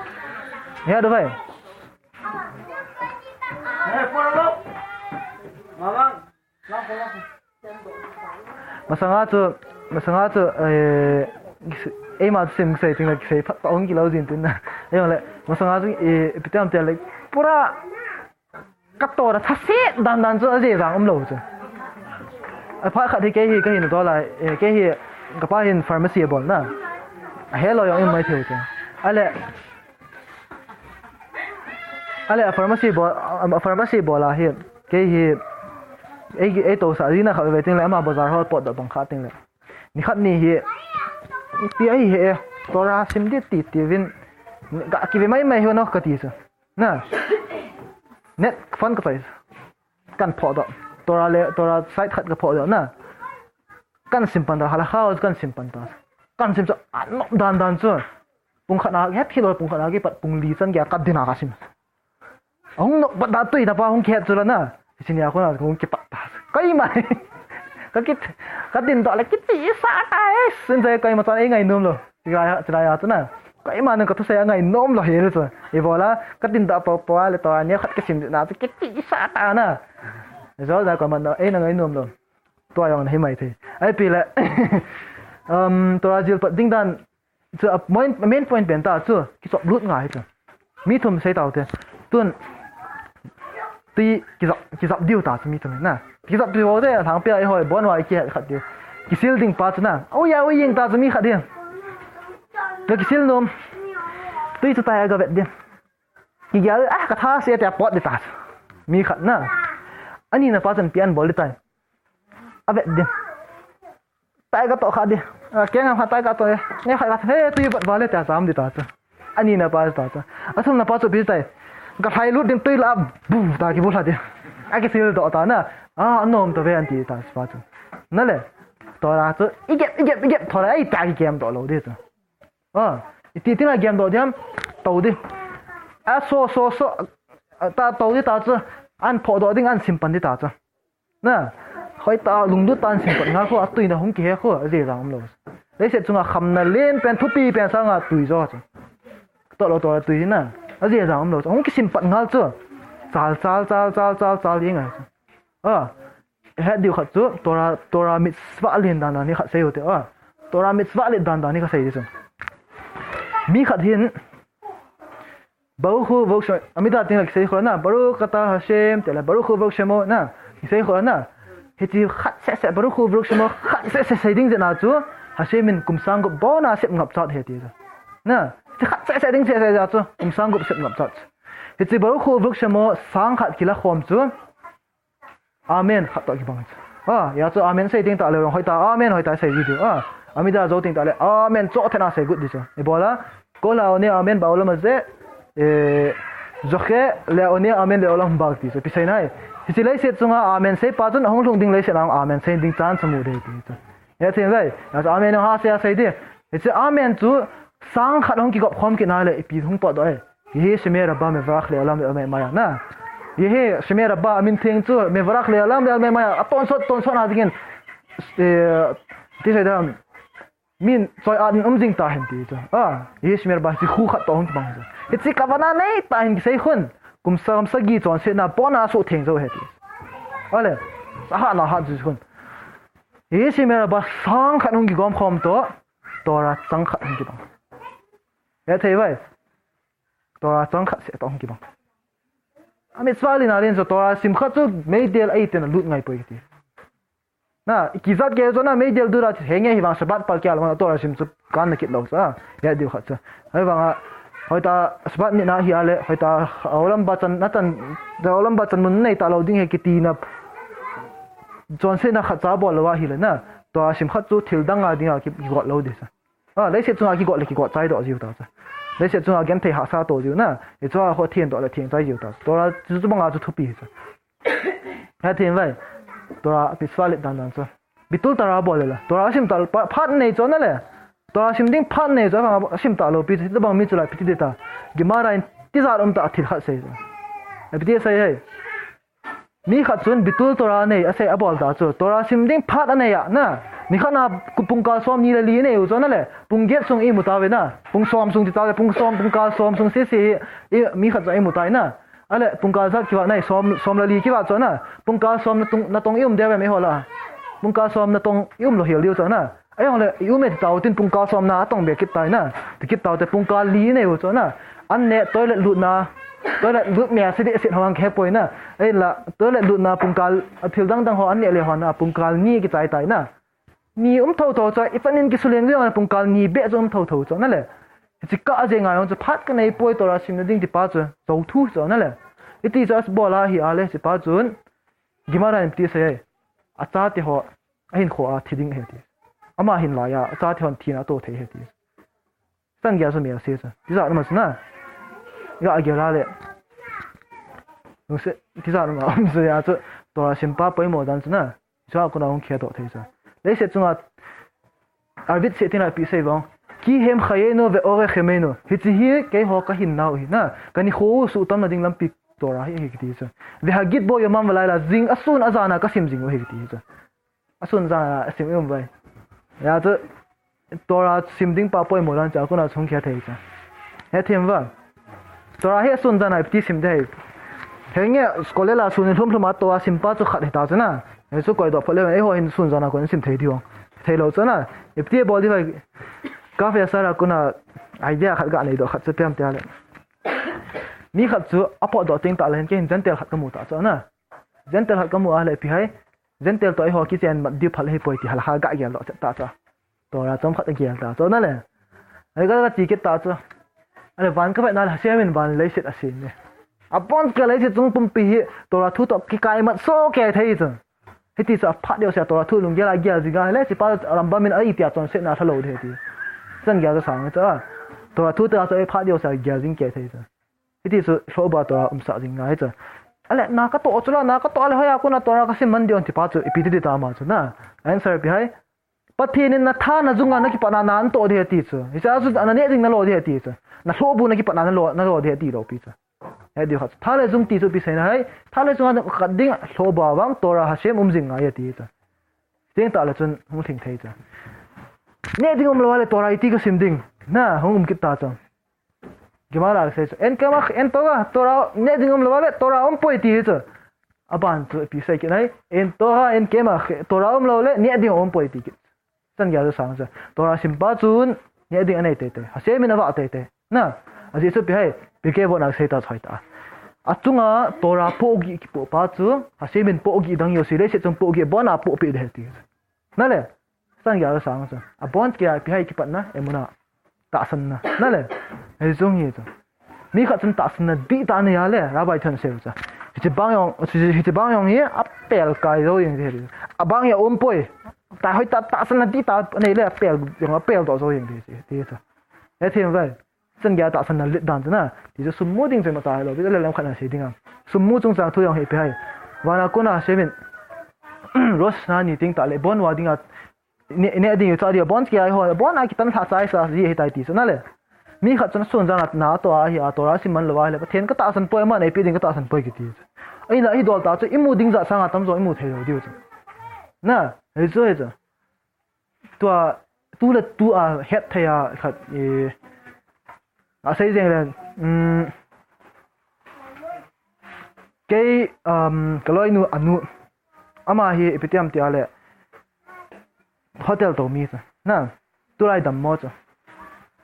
He do vai. Masanga chu, masanga chu, eh, eima chu sim kisei ting le kisei phat pa hung kilou jin tin na. Ei le, masanga chu, eh, ipi ti ham tia le, pura ka Torah thase dan dan chu ajeh jang um lou chu. A phat khat hi kei hi ka hin to lai, eh, kei hi ka pa hin pharmacy a bol na. A he lo jong in mai thei chu. A le, a le a pharmacy bol, a pharmacy bol a hi, kei hi, ei, ei to sa, rina kha ve ting le, ama bazar ho pot da bang kha ting le. Ni khat ni hi, ti ai he, Torah sim di ti, ti vin, ga ki ve mai mai ho no ka ti sa. Na, net phone ka chai sa. Kan phoh doh. Torah le, Torah side khat ka phoh doh na. Kan sim pan ta, halakha ho kan sim pan ta. Kan sim chu, a nop dan dan chu. Pung khat na, het thil pung khat na kipat pung li chan gei a ka din a ka sim. Ahung nop pat da tui na pa hung kihet chu la na. Sini a kona hung kipat ta. Keima. Ka kit, ka din doh le kichi sa ta e. Sin jai keima chan ei ngai nom lou. Chilai, chilai a chu na. Keima nang ka thusei a ngai nom lou hi le chu. Ibola, ka din doh po po a le to a ni khat ka sim na chu kichi sa ta na. Jol da ko man no, ei na ngai nom lou. Tua jong na hi mai thei. Ai pi le. Um, Torah jilpa ding dan. Chu a main, main point pen ta chu, kichop lut ngai chu. Mi thum sei tau te. Tun, tui kijap, kijap diu ta chu mi thum na. Kijap diu te, thang pia i hoi, bon wa i ki khat diu. Kisil ding pa chu na. Ui ya, ui ying ta chu mi khat diu. Ka kisil nom. Tui chu ta ya ga vet diu. Kigel, ah, ka tha se te pot di ta chu. Mi khat na. Ani na pa chun pian bol di tai. Avet ding. Tai katoh kha ding. Akeng a kha tai katoh e. Nge kha kha he tui bat vale ta sam ding ta chu. Anina pa ta chu. Athumna pa chu ipi tai. Kalhai lut ding tui lah a bu ta kibulha ding. Akisil doh ta na. A, anom tave anti ta pa chu. Nale. Tua chu igep, igep, igep, tua ai ta kigem doh lou ding chu. A, iti tina gem doh ding ham, tou ding. A, so, so, so, a, ta tou ding ta chu, an phoh doh ding, an sim pan ding ta chu. Na, hoi ta, lunglut ta an sim pan ngal khu, atui na hung kihe khu, ajeh jang umlou. Leiset chunga khamna len pen, thupi pen sanga tui jo chu. Toh lou toh tui na, ajeh jang umlou chu. Hung kisim pan ngal chu. Chal, chal, chal, chal, chal, chal ding a chu. A, het diu khat chu, Torah, Torah mitzvah len dan dan hi khat sei u te, a. Torah mitzvah len dan dan hi khat sei ding chu. Mi khat hin, Baruch hu Baruch Shem, Amidah ding la kisei khu na, Baruch atah Hashem, te la Baruch hu Baruch Shemo na, kisei khu na. Hichi khat seh seh, Baruch hu Baruch Shemo, khat seh seh sei ding jeh na chu, Hashem in kum sang gup bon a sep ngap chat ahi ti chu. Na, hichi khat seh seh ding seh seh jeh chu, kum sang gup sep ngap chat. Hichi Baruch hu Baruch Shemo, sang khat kila khom chu, Amen khat toh kibang. A, hia chu amen sei ding ta le, hoi ta, amen hoi ta sei ding. A, Amidah jou ding ta le, amen chu thena sei got ding chu. Ibola, Kol ha'ona amen ba'olam hazeh, e, zoche leha'ona amen le'olam haba ti chu. Ipi sei nai. Hichi leiset chunga amen sei pa chun ahung lhung ding leiset a amen sei ding chance amu ding ti chu. Hethem ve. Hia chu amen ha sei a sei ding. Hichi amen chu sang khat hung kigop khom kit na le ipi hung potdoh e. Yehi shemei rabba mevarach le'olam ve'olam ve'olam na. Yehi shemei rabba, amin theng chu mevarach le'olam ve'olam ve'olam, atonsot, tonsot na dingin, eh, ti sei dam, min choi-at in um jing tahen ti chu. A, yehi shemei rabba, hichi khu khat toh hung kibang chu. Hichi kavanah nei tahen kisei khun. Kum sa, kum sagi chonsetna pon a suhtheng jou ahi ti. Ale, sa hat na hat chu khun. Yehi shemei rabba sang khat hung kigom khom toh, Torah chang khat hung kibang. Hethei ve. Torah chang khat seh toh hung kibang. A mitzvah len a len chu Torah sim khat chu meidil a iten a lut ngai poi kiti. Na, i kijat kei chu na meidil lut a henge hivang Shabbat pal kia lama Torah sim chu kan na kit lou chu. Ya diu khat chu. Hivang a, hoi ta Shabbat ni na hi a le, hoi ta olam ba chan na chan, olam ba chan mun nei ta lou ding ahi kiti na. Chonsetna khat cha bol lou ahi le na. Torah sim khat chu thil dang a ding a ki, kigot lou ding sa. A, leiset chunga kigot le kigot chai doh jiu ta chu. Leiset chunga genthei hahsa to jiu na. Hichua ho theng doh le theng chai jiu ta chu. Torah chu, chu banga chu thupi chu. Hethem ve. Torah mitzvah len dan dan chu. Bitul Torah bol le la. Torah sim ta phat nei chu na le. Torah sim ding phat nei chu, sim ta lou pi chu bang mi chu la ipi ti ta. Gemara in tijat um ta thil khat sei chu. Ipi ti sei hei. Mi khat chun bitul Torah nei a sei a bol ta chu. Torah sim ding phat a nei a na. Ni khat na pungkal som ni le li nei u chu na le. Pung get sung i mu ta ve na. Pung som sung ti ta ve, pung som, pungkal som sung sese hi, i, mi khat chun i mu tai na. A le pungkal jat kiva nei som, som le li kiva chu na. Pungkal som natong, natong i um deu ve mei ho la. Pungkal som natong i um lou hel diu chu na. Ahijongle, i um e ti tau tin pungkal som na atong be kit tai na. Ti kit tau te pungkal li nei u chu na. An ne toilet lut na. Toilet lut me a se de se hong ke poi na. Ei la toilet lut na pungkal a thil dang dang ho an ne le ho na pungkal ni kichai tai na. Ni um tho tho chu i panin kisuleng le pungkal ni be chu um tho tho chu na le. Chi ka a je ngai chu phat ka nei poi Torah sim na ding ti pa chu. Zo thu chu na le. Iti chu as bol a hi a le chi pa chun. Gemara in ti sei. A chate ho. Ahin kho a thi ding ahi ti. Ama hin lai a, a chate hon thina to thei ahi ti. San gel su mi a se chu. Tijat na ma chu na. Ga gel a le. Nung se, tijat na ma um se a chu. Torah sim pa poimo dan chu na. Chu a kona hung khia to thei chu. Leiset chunga. Arvit se tina ipi sei vang. Ki hem chayenu ve orech yemeinu. Hichi hi keiho ka hinna u hi na. Ka nikho u suhtam na ding lampi Torah hi ahi kiti chu. Ve hagid bo yomam velaila jing a sun a jan a ka sim jing u ahi kiti chu. A sun jan a sim i um vai. Ya chu Torah sim ding pa poimo dan chu a kona chung khia thei chu. Hethem va. Torah hi a sun jan a ipi ti sim ding. Henge school la sun lhum lhum a Torah sim pa chu khat hi ta chu na. He chu koi doh phot le ei ho hin sun jan a kon sim thei diu. Thei lou chu na. Ipi ti bol di vai. Ka fe sara kona idea khat ga nei doh khat chu piam tia le. Mi khat chu a pot doh ting ta le hin kei hin Gentile khat ka mu ta chu na. Gentile khat ka mu a le ipi hai. Gentile to ei ho kichen mat diu phal hi poi ti hal ha ga gel doh ta chu. Torah chom khat a gel ta chu na le. Ai ka, ka ti kit ta chu. Ale van ka vet na le Hashem in van leiset a sem e. A pon ka leiset chung pumpi hi Torah thu to kikai mat so ke thei chu. Hiti chu aphat deuh se Torah thu lunggel a gel jing a, le hichepa Rambam in a itia chonsetna lha lou ding ahi ti. Chan gel chu sang chu a. Torah thu te a chu aphat deuh se gel jing kei thei chu. Hiti chu lhohbua Torah umsah jing ngai chu. Ale na katoh chu la, na katoh le hoiya kona Torah kasim man ding tipa chu ipi ti ding tam a chu na. Answer ipi ham. Pathen in natha najung a nakipatna natoh ding ahi ti chu. Hiche a chu naneh ding nalo ding ahi ti chu. Nalhohbua nakipatna nalo, nalo ding ahi ti lou pi chu. Hiti khat. Tha le jung ti chu ipi seina ham. Tha le jung a khat ding lhohbua vang Torah Hashem um jing ngai ahi ti chu. Teng tah le chun hung lhing thei chu. Neh ding umlou le Torah iti kasim ding. Na, hung um kit ta chu. Gemara sei chu. En kemach, en Torah, Torah neh ding umlou le Torah um poi ti hi chu. Aban chu ipi sei kit ham. En Torah, en kemach, Torah umlou le neh ding um poi ti kit. Chan gel chu sang chu. Torah simpa chun neh ding anei teitei. Hashem in avah teitei. Na, ajeh chu ipi ham. Pirkei Avot na sei ta chu hoi ta. Achunga Torah pohgih kipoh pa chu Hashem in pohgih dang jouse leiset chung pohgih abon a pohpeh ding ahi ti. Na le. Chan gel chu sang chu. Abon kei a ipi ham kipatna, emunah. Tahsanna. Na le. Hiche jong hi chu. Mi khat chun tahsanna dihtah anei a le, Rabbi thon sei chu. Hiche bang jong, hiche bang jong hi apel kai jou jeng ding ahi. Abang hi aum poi. Tahoi tah tahsanna dihtah anei le apel jong apel doh jou jeng ding ahi ti chu. Hethem uvem. Chan gel tahsanna let dan chu na. Ti chu sum mu ding chu imacha hilou. Ti chu le lam khat na sei ding a. Sum mu chungchang thu jong hi ipi ham. Vana kona Hashem in Rosh Hashanah ni teng tah le bon ua ding a neh, neh ding, chah ding, abon kei a ho, abon a kitan lhah chai sa ji ahi tai ti chu na le. Mi khat chun asun jan a na toh ahi a, Torah sim man lou ahi le, Pathen katahsan poi, aman eipe ding katahsan poi kiti chu. Ahinla, ahi dol tah chu, imu ding jat sanga tamjo imu thei lou diu chu. Na, hichu, hichu. Tua, tu le tu a het thei a khat, e, asei jeng le, um, kei, um, kaloinu anu, ama hi ipi ti ham ti a le, hotel tou mi chu. Na, tulai dammo chu.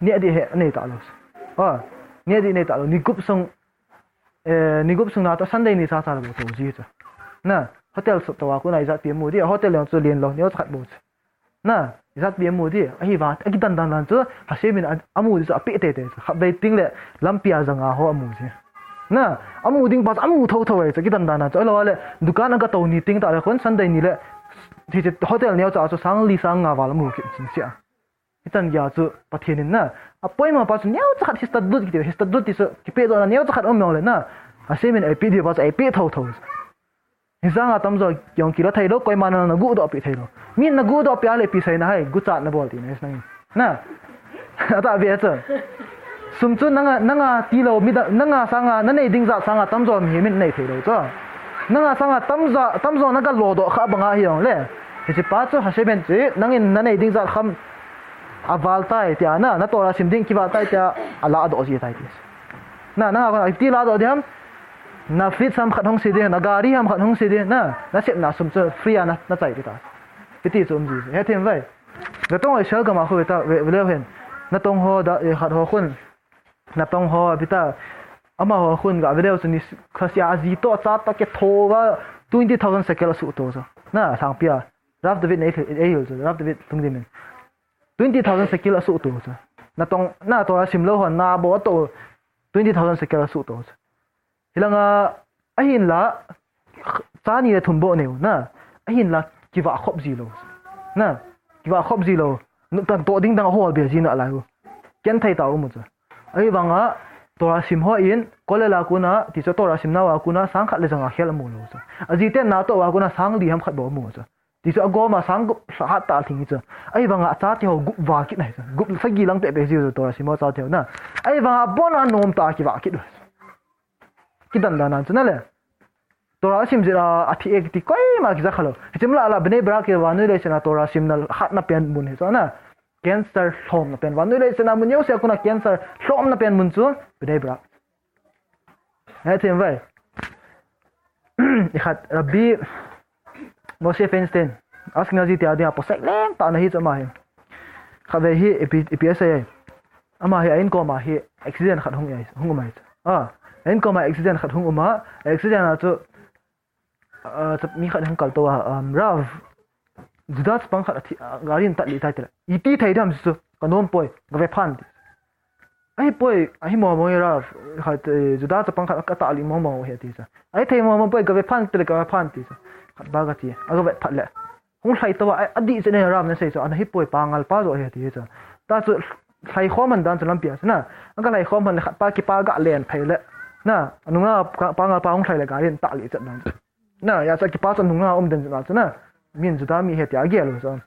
Neh ding hi anei talou chu. O, neh ding nei talou. Ni gup sung, eh, ni gup sung na toh Sunday ni chacha lou tou ji chu. Na, hotel sot tou a kona ijat pi amu ding, hotel jong chu len lou, neocha khat bou chu. Na, ijat pi amu ding, ahivang, akidan dan dan chu, Hashem in a, amu ding chu apeh teitei chu. Khatvei teng le, lampi a janga ho amu ji. Na, amu ding pa chu amu thotho ahi chu, akidan dan dan chu. Ahilou le, dukan aga tou ni teng tah le khun Sunday ni le, hiche hotel neocha chu sang li sang nga val amu kit chin sia. Hichan geiya chu Pathen in na, apoimo pa chu neocha khat hishtadlut kiti, hishtadlut ti chu kipehdohna neocha khat um jongle na, Hashem in eipeh diu pa chu eipeh thotho. Hijanga tamjo jong kila theilou, koiman naguhdoh peh theilou. Min naguhdoh peh a le ipi seina ham, guchat nabol tina hi nangin. Na. Atahbeh chu. Sum chu nanga, nanga tilou, mida, nanga sanga, nanei ding jat sanga tamjo mihem in nei theilou chu. Nanga sanga tamjo, tamjo naga lodoh kha banga hijongle. Hiche pa chu Hashem in chu, nangin nanei ding jat kham aval tai tia na, na Torah sim ding kival tai tia, aladoh ji tai ti. Na, nanga kona, iti ladoh ding ham, na fridge ham khat hung se ding, na gari ham khat hung se ding, na, nasepna sum chu free a na, nachai ding ta. Hiti chu um ji, hethem uvem. Gatong oi sel gama khu veta, ve, veleu hen. Natong ho da, e, khat ho khun. Natong ho, veta. Amaho khun ga veleu chu ni s-, khasia aji toh, acha toh, ketho va, twenty thousand shekel asuh to chu. Na, lhangpia. Rav David nei, ei hil chu, Rav David Lungdim in. Twenty thousand shekel asuh to chu. Natong, na Torah sim lou hon, na bo to, twenty thousand shekel asuh to chu. Hilanga, ahinla, cha ni le thum bou aneiu, na, ahinla, kivah khop ji lou. Na, kivah khop ji lou. Nutan toh ding dang ahol be ji nalai u. Ken thei tah u mu chu. Ahivanga, Torah sim ho in, kolel a kona, ti chu Torah sim nau a kona, sang khat le janga khel amu lou chu. Ajiten natoh a kona, sang li ham khat bou amu chu. Ti chu agoma sang gup lha hat tah lhing chu. Ahivanga achate ho gup vah kit ahi chu. Gup sagi lang pehpeh ji chu Torah sim ho chate ho na. Ahivanga abon a nom tah a kivah kit u. Kidan dan a chu na le. Torah sim jeh a athi e kiti koima kija khalou. Hiche mun lah lah Bnei Brak hi vannoi leiset a Torah simna hatna pen mun hi chu na. Cancer lhomna pen. Vannoi leiset a mun jouse a kona cancer lhomna pen mun chu Bnei Brak. Hethem uvem. Ikhat Rabbi Moshe Feinstein, Ashkenazi te a dinga posek lentah ana hi chu ama hi. Khatvei hi ipi, ipi asei e. Ama hi a inkom a hi accident khat hung e, hung um ahi chu. A, a inkom a accident khat hung um a, accident a chu, a, chu mi khat hung kal to a, um, Rav, Juda chapang khat athi, a, gari in tat lih tai tile. Iti thei dam chu, kanom poi, gave phan ti. Ahipoi, ahi momo e Rav, khat, eh, Juda chapang khat ata lih momo hi ati chu. Ahithei momo poi, gave phan tile, gave phan ti chu. Khat ba kati, aga vet phat le. Hung lhai tova, adih chu ne Rav na sei chu, ana hipoi, pangal pa jo ahi ti chu. Ta chu lhai khom man dan chu lampi a chu na. Aga lhai khom man le khat pa kipa ga len phei le. Na, anung na pangal pa hung lhai le ga len ta li chat dan chu. Na, ya cha kipa chu nung na um den chu na. Min Juda mi ahi ti agel u chu.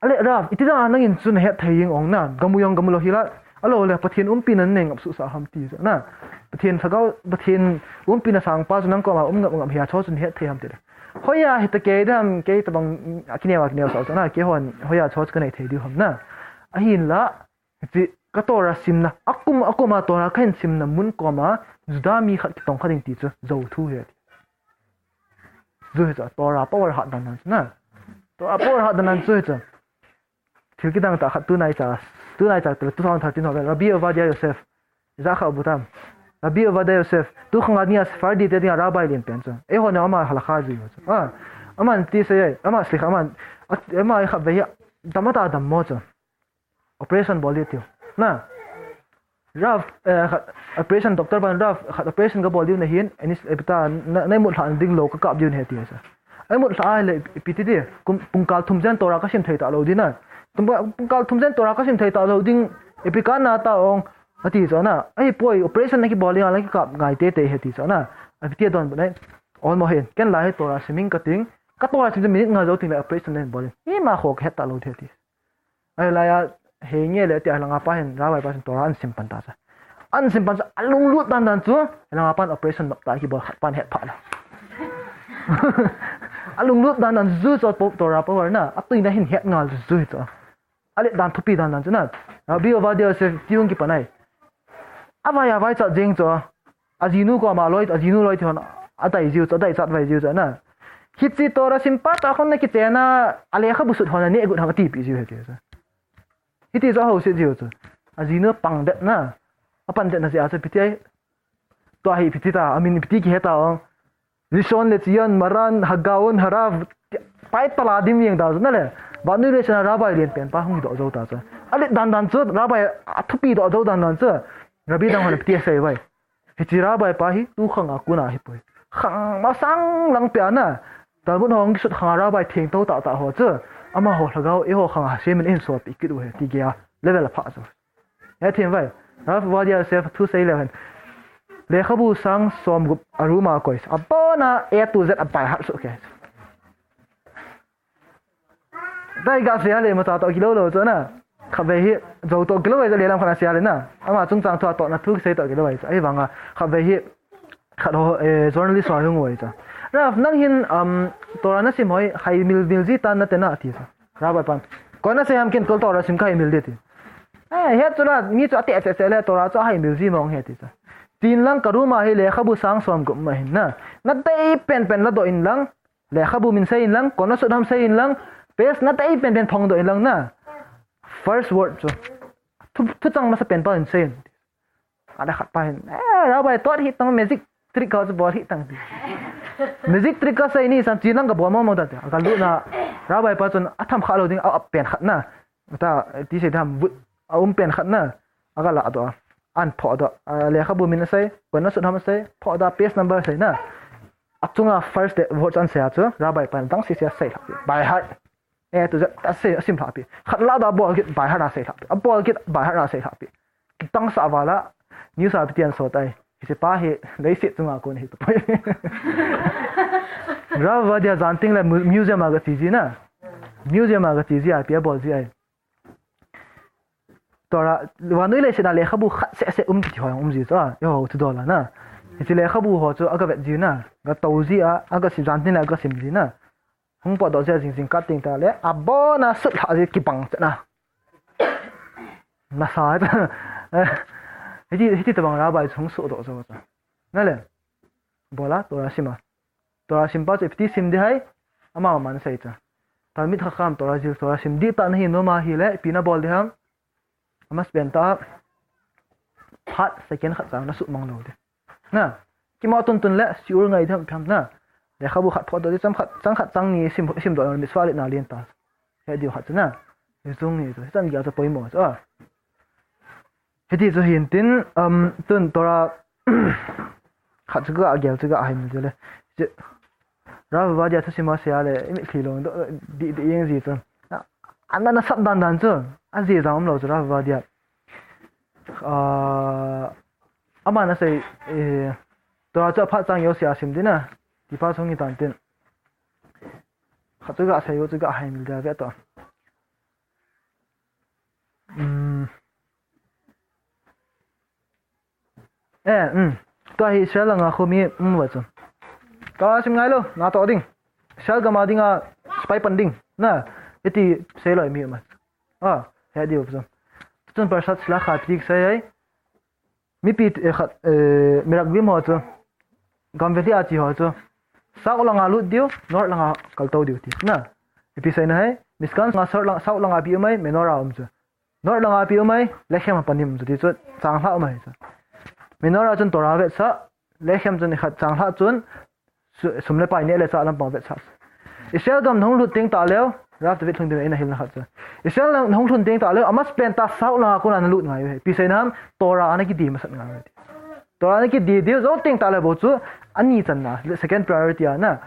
Ale Rav, iti da nangin chu nahet thei jing ong na, gamu jong gamu lou hi la, alo le Pathen umpi na nei ngap suhsah ham ti chu na. Pathen lhagao, Pathen umpi na sang pa chu nang koma um ngap ngap hi a chu chu nahet thei ham ti le. Hoiya hita kei dam, kei tabang, akineo, akineo sa chu na, keihon, hoiya chu chu kanei thei diu ham na. Ahin la, chi ka Torah simna, akum, akuma Torah kahin simna mun koma, Juda mi khat kitong kha ding ti chu, jou thu ahi. Chu hi chu, Torah power hat dan dan chu na. Torah power hat dan dan chu hi chu. Thil kidang tah khat tunai cha, tunai cha, two thousand thirteen ho, Rabbi Ovadia Yosef. Iza kha bu tam. Rabbi Ovadia Yosef. Tu khang a dinga Sephardi te dinga Rabbi len pen chu. Eiho na ama halakha ji chu. Ah, aman ti sei ai, ama slikha aman, ama kha ve hi, dam ata dam mo chu. Operation bol diu tiu. Na. Rav, eh, khat, operation doctor ban Rav, khat operation ka bol diu na hin, anis, eh, pita, na, na imut lha ding lou ka kap diu na he ti sa. Ai mut lha le ipi ti di, kum, pungkal thum jen Torah ka sim thei ta lou di na. Tum, pungkal thum jen Torah ka sim thei ta lou ding, ipi ka na ta ong, ati chu na. Ai poi operation na ki bol diu la ki kap ngai te te he ti chu na. Ai ti don bu nai. On mo hin, ken la he Torah siming ka ting, ka Torah sim minute nga jou ting le operation na bol. Ima kho ka het ta lou the ti. Ai laiya, he nge le ti a langa pa hin, Rabbi pa hin Torah an sim pan ta cha. An sim pan cha, alung lut dan dan chu, langa pan operation nok ta ki bol khat pan het pha la. Alung lut dan dan chu chu po Torah power na, atui na hin het ngal chu chu. Ale dan thupi dan dan chu na. Rabbi Ovadia Yosef ti ung ki panai. Avai avai cha jeng chu. Ajinu koma loi, ajinu loi thon, adai jiu chu, adai chat vai jiu chu na. Hichi Torah sim pa ta khon na kichena, alekhabu sut hon na ne gut hang ati pi jiu he ti chu. Hiti chu ho se jiu chu. Ajinu pang det na. Apan det na jia chu ipi ti ai. Tua hi ipi ti ta, amin ipi ti ki he ta ong. Rishon LeTzion, Maran, HaGaon, HaRav, pai tala dim jeng ta chu na le. Vannoi leiset a Rabbi len pen pa hung doh jou ta chu. Ale dan dan chu, Rabbi athupi doh jou dan dan chu. Rabbi dang hon ipi ti asei vai. Hichi Rabbi pa hi tu khang a kun a hi poi. Khang masang lang pia na. Talmud hong kisut khang a Rabbi theng to ta ta ho chu. Amaho lhagao eiho khang a Hashem in eihin sot pi kit u he ti gei a level a pha chu. He thim vai. Rav Ovadia Yosef thu sei le hen. Lekhabu sang som gup a room a koi. Abon a A to Z a by heart su ke. Dai ga sia le ma ta to kilo lo chu na. Kha ve hi zo to kilo ve le lam khana sia le na. Ama chungchang thu a to na thu sei to kilo ve. Ai vanga kha ve hi khat ho, eh, journalist ho hung ve chu. Rav nang hin, um, Torah na sim hoi hai mil mil ji tan na te na ti chu. Rabbi pan. Ko na sei ham ken kol Torah sim ka hai mil de ti. Eh, he chu la mi chu ate ate ate le Torah chu hai mil ji mong he ti chu. Tin lang ka room a hi lekhabu sang som gup ma hin na. Na dei pen pen la doh in lang. Lekhabu min sei in lang, kona sut ham sei in lang, page na dei pen pen phong doh in lang na. First word chu. Thu, thu chang masa pen pa in sei in. Ada khat pa hin. Eh, Rabbi tot hi tang magic trick ka chu bol hi tang. Magic trick ka sei ni san chi lang ka bol mo mo ta. Ka lu na Rabbi pa chun a tham kha lo ding a, a pen khat na. Ta, ti sei tham vut, a um pen khat na. A ka la doh. An pho doh. A lekhabu min sei, kona sut ham sei, pho doh page number sei na. A chunga first word chu an sei a chu, Rabbi pan dang sisia sei lha pi. By heart. A to Z, a sei, a sim lha pi. Khat la da bol kit by heart a sei lha pi. A bol kit by heart a sei lha pi. Tang sa vala, news a pi tian so tai. Hiche pa hi, leiset chunga kon hi to poi. Rav Ovadia jan ting le mu-, museum a ka chi ji na. Museum a ka chi ji a pi a bol ji ai. Torah, vannoi leiset a lekhabu khat seh seh um kiti ho jong um ji chu a, eiho chu dola na. Hiche lekhabu ho chu a ka vet ji na, ka to ji a, a ka sim jan tin a ka sim ji na. Hung pot doh ji a jing jing ka ting ta le, abon a sut lha ji kibang che na. Nasa ta. Hiti, hiti tabang Rabbi chu hung sut doh jo ta. Na le. Bola, Torah sim a. Torah sim pa chu ipi ti sim di ham, ama man sei cha. Talmid Chacham Torah jil Torah sim di ta na hi nom a hi le, ipi na bol di ham. Ama pen ta, phat second khat cha na sumang lo di. Na, kimo tun tun le, shiur ngai di ham pi ham na. Lekhabu khat pho doh di chang khat, chang khat chang ni sim, sim doh mitzvah le na lien ta. He diu khat chu na. Hi chung ni chu, hi chan gel chu poimo chu a. Hiti chu hin tin, um, tun Torah khat chu ka gel chu ka hai mil le. Chu, Rav Ovadia thusim a sei a le, i mitlhi lou, di, di jeng ji chu. A, ana na sap dan dan chu, a ji jang um lou chu Rav Ovadia. A, ama na sei, eh, Torah chu aphat chang jong sei a sim ding a, ti pa chung hi tan tin. Khat chu ga sei u chu ga hai mil dia ve to. Um. Eh, um. Tua hi Israel langa khu mi um va chu. Ka sim ngai lou, na to ding. Israel gam a dinga spy pan ding. Na, iti sei lou mi um a. A, he diu chu. Chun Parshat Shlach a ti sei ai. Mipi, eh, khat, eh, Meraglim ho chu. Gam veli a chi ho chu. South langa lut diu, north langa kal to diu ti. Na. Ipi sei na hai. Mishkan nga south lang, south langa pi um ai, menorah um chu. North langa pi um ai, lechem a panim chu ti chu, changlhah um ai chu. Menorah chun Torah vetsah, lechem chun khat changlhah chun, su-, sum le pai neh le chah lampang vetsah. Israel gam na hung lut teng tah leu, Rav David Lhungdim in a hilna khat chu. Israel na hung lut teng tah leu, a must pen ta south langa kona na lut ngai u hi. Ipi sei na ham, Torah a na kidi masat ngai u hi. Torah a na kidi diu, jou teng tah leu bou chu, ani channa, second priority a na.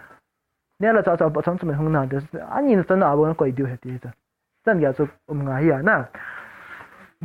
Neh le chah chah pa cham cham hung na, ani channa a bou na koi diu hi ti chu. Chan gei a chu um ngai hi a na.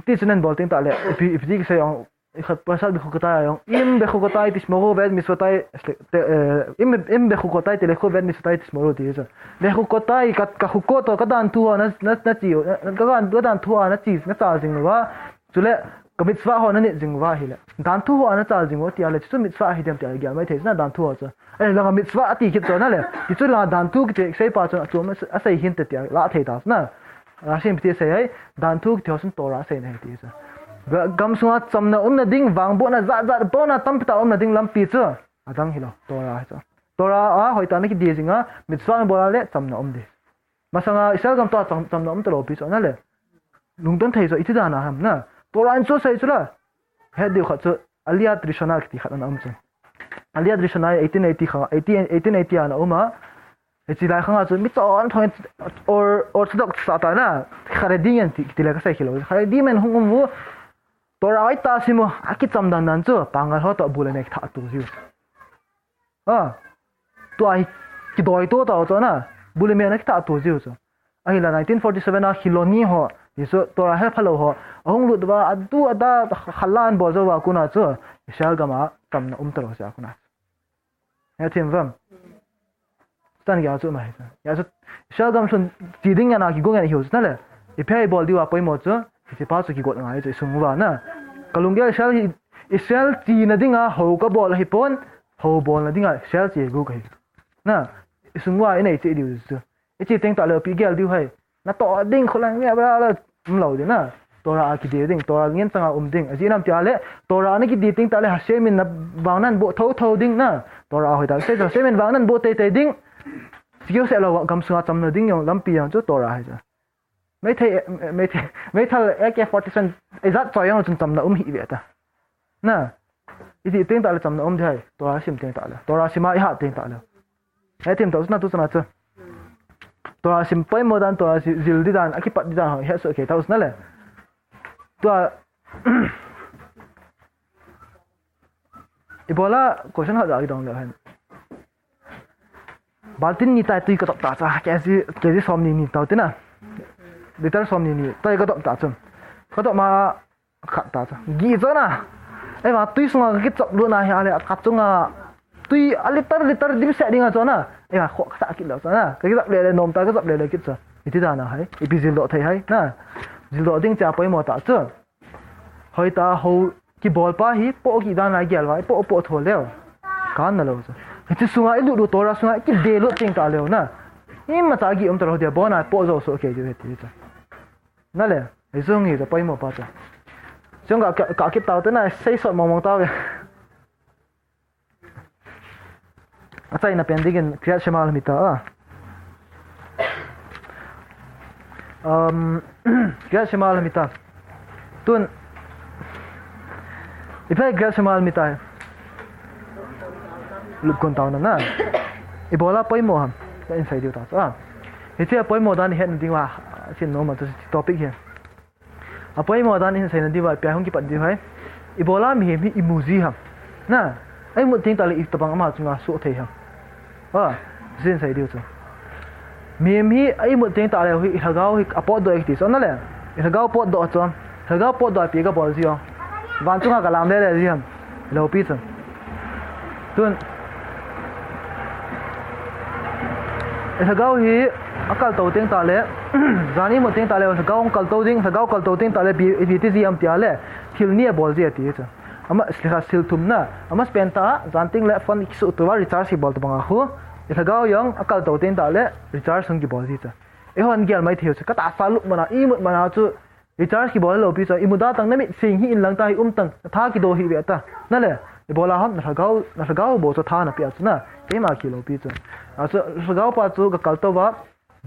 Ti chu nen bol teng tah le, ipi, ipi ti kisei jong, i khat Parshat Bechukotai a jong, im bechukotai tishmoru ve'et mitzvotai, te, eh, im, im bechukotai tilekhu ve'et mitzvotai tishmoru ti chu. Bechukotai, ka, ka chukot ho, ka danthu ho na, na, na chi, na, ka dan, ka danthu ho na chi, na chal jing uva. Chule, ka mitzvah ho na nit jing uva ahile. Danthu ho na chal jing uva tia le, chu mitzvah hi dem tia le, gel mai thei na danthu ho chu. Ahileh langa mitzvah ati kit chu na le. Ti chu langa danthu kiti sei pa chun a chu a sei hinte tia la thei ta na. Rashi in ipi ti sei ai, danthu kiti ho chun Torah sei na hi ti chu. Ga-, gam sunga chamna umna ding, vangbohna jat jat, bohna tampi tah umna ding lampi chu. Adang hilou, Torah hi chu. Torah a hoitah na kidi jing a, mitzvah na bol a le chamna um ding. Masanga Israel gam tua cham, chamna um talou pi chu na le. Lungdon thei chu iti dan a ham na. Torah in chu sei chu la. He diu khat chu Aliyat Rishona kiti khat ana um chu. Aliyat Rishona eighteen eighty kha, eighteen, eighteen eighty ana um a. Hiche lai khang a chu mi chon thon or, Orthodox sa ta na. Haredi men ti, ti le ka sei khilou. Haredi men hung um u. Torah hoitah sim u. A kicham dan dan chu. Pangal ho to bu le mek tha tu jiu. A, tua hi kidoi to tao chu na, bu le mek na kitha to jiu chu. Ahileh nineteen forty seven a Hiloni ho, ti chu Torah hephalou ho, ahung lut uva, adu ada khalan bol jou uva kona chu, Israel gam a chamna um talou jeh a kona. He thim vam. Chan gei a chu ma hi chu. Hijeh a chu, Israel gam lhun ti ding ana kigo ngen hiu chu na le. Ipi ham ibol diu a poimo chu, hiche pa chu kigot ngai chu isung uva na. Ka lunggel Israel hi, Israel chena dinga hou kabol ahipon, hou bolna dinga Israel che gu kahi. Na, isung uva inei che diu chu. Iche teng tah le ipi gel diu ham. Natoh ding kholang nge bra la umlou ding na. Torah a kidi ding, Torah ngen changa um ding. Ajeh inem tia le, Torah na kidi teng tah le Hashem in na vang nan boh thotho ding na. Torah a hoitah sei chu Hashem in vang nan boh teitei ding. Sikeu se lou gam sunga chamna ding jong lampi jong chu Torah hi chu. Meithei, meithei, meithal A K forty-seven, ijat choi jong chun chamna um hih ve ta. Na, iti teng tah le chamna um ding ham, Torah sim teng tah le, Torah sim a ihat teng tah le. He thim tao chu na tu chana chu. Torah sim poimo dan, Torah sim jil di dan, akipat di dan ho, he so ke tao chu na le. Tua, ibola question khat ja kidong le hen. Baltin ni tai tui katop ta cha, K G, K G som ni ni tao tina. Liter som ni ni, tui katop ta chun. Katop ma khat ta cha. Gi cha na. Ei ma tui sunga kichop lut na hi ale, khat chunga. Tui a liter, liter dim se dinga cha na. Ei ma kho khat kit lo cha na. Ka kichop le le nom ta, ka chop le le kit cha. Iti dan a ham. Ipi jil doh thei ham. Na. Jil doh ding cha poimo ta chu. Hoitah hou kibol pa hi, poh kit dan a gel uva, poh, poh tho leu. Kan na lou chu. Hiche sunga ilut u Torah sunga ikide lut teng tah leu na. Imacha gi um talou dia, bon a poh jou soh kei diu ahi ti chu. Na le, hiche hi chu poimo pa chu. Chung ka, ka, ka kit tao te na, sei sot mong mong tao ve. Achaina pen dingin Kriyat Shema la mi ta a. Um, Kriyat Shema la mi ta. Tun, ipi ham Kriyat Shema la mi ta. Lupkon taona na. Ibola poimo ham. Ka in sei diu ta chu a. Hiche poimo dan ihet na diuva, sin nom a chu topic hi. Apoimo dan in seina diuva, ipi a hung kipat diu ham. Ibola mihem hi imu ji ham. Na, imut teng tah le itobang ama chunga soh thei ham. A, Jin sei diu chu. Mihem hi a imut teng tah le hi, i lhagao hi a potdoh e kiti chu. Ana le, i lhagao potdoh chu. Lhagao potdoh a ipi ka bol ji o. Van chunga ka lam le le ji ham. Lopi chu. Tun. I lhagao hi a kaltou teng tah le, jan imut teng tah le, lhagao kaltou ding, lhagao kaltou teng tah le, ipi, ipi ti ji ham tia le, thil ni a bol ji ati chu. Ama, thil khat thil thum na, ama spend ta, jan teng le phone kisuh tua recharge kibol tabang a khu. I lhagao jong a kaltou teng tah le, recharge hung kibol ji chu. Eihon gel mai thei u chu, ka tahsa lut mana, imut mana chu, recharge kibol lopi chu, imu da tang na mit sing hi in lang ta hi um tang, na tha kido hi ve ta. Na le, i bol a ham, na lhagao, na lhagao bou chu tha na pia chu na, keima kilopi chu. A chu, lhagao pa chu ka kaltou va,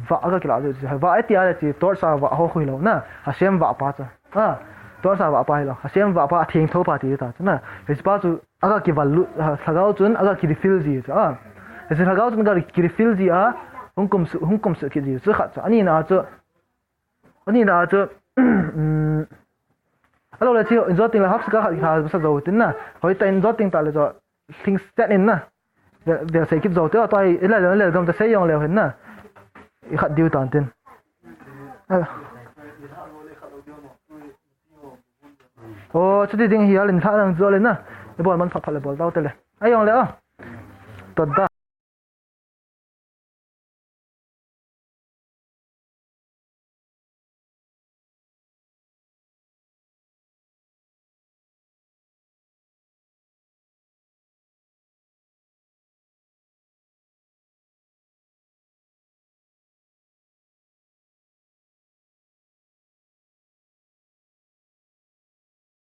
va ka kila chu, va e tia le chi, torch a va ho khu lo na, Hashem va pa chu. A, torch a va pa hi lo, Hashem va pa, a theng tho pa ti ta chu na. Hiche pa chu, a ka kival lut, a, lhagao chun, a ka ki refill ji chu. A, hiche lhagao chun ka ki refill ji a, hung kum su, hung kum su ki ji chu khat chu. Ani na chu, Ani na chu, um, alo le chi, in jot teng le hapsa ka khat kha sa jo tin na. Hoi ta in jot teng tah le jo, thing set in na. Ve, ve sei kit jo te, a toi, i le le, le gam ta sei jong le hin na. I khat diu tan tin. A. O, chuti ding hi a lin thla nang jo le na. I bol man phat phat le bol tau te le. A jong le o. Tot da.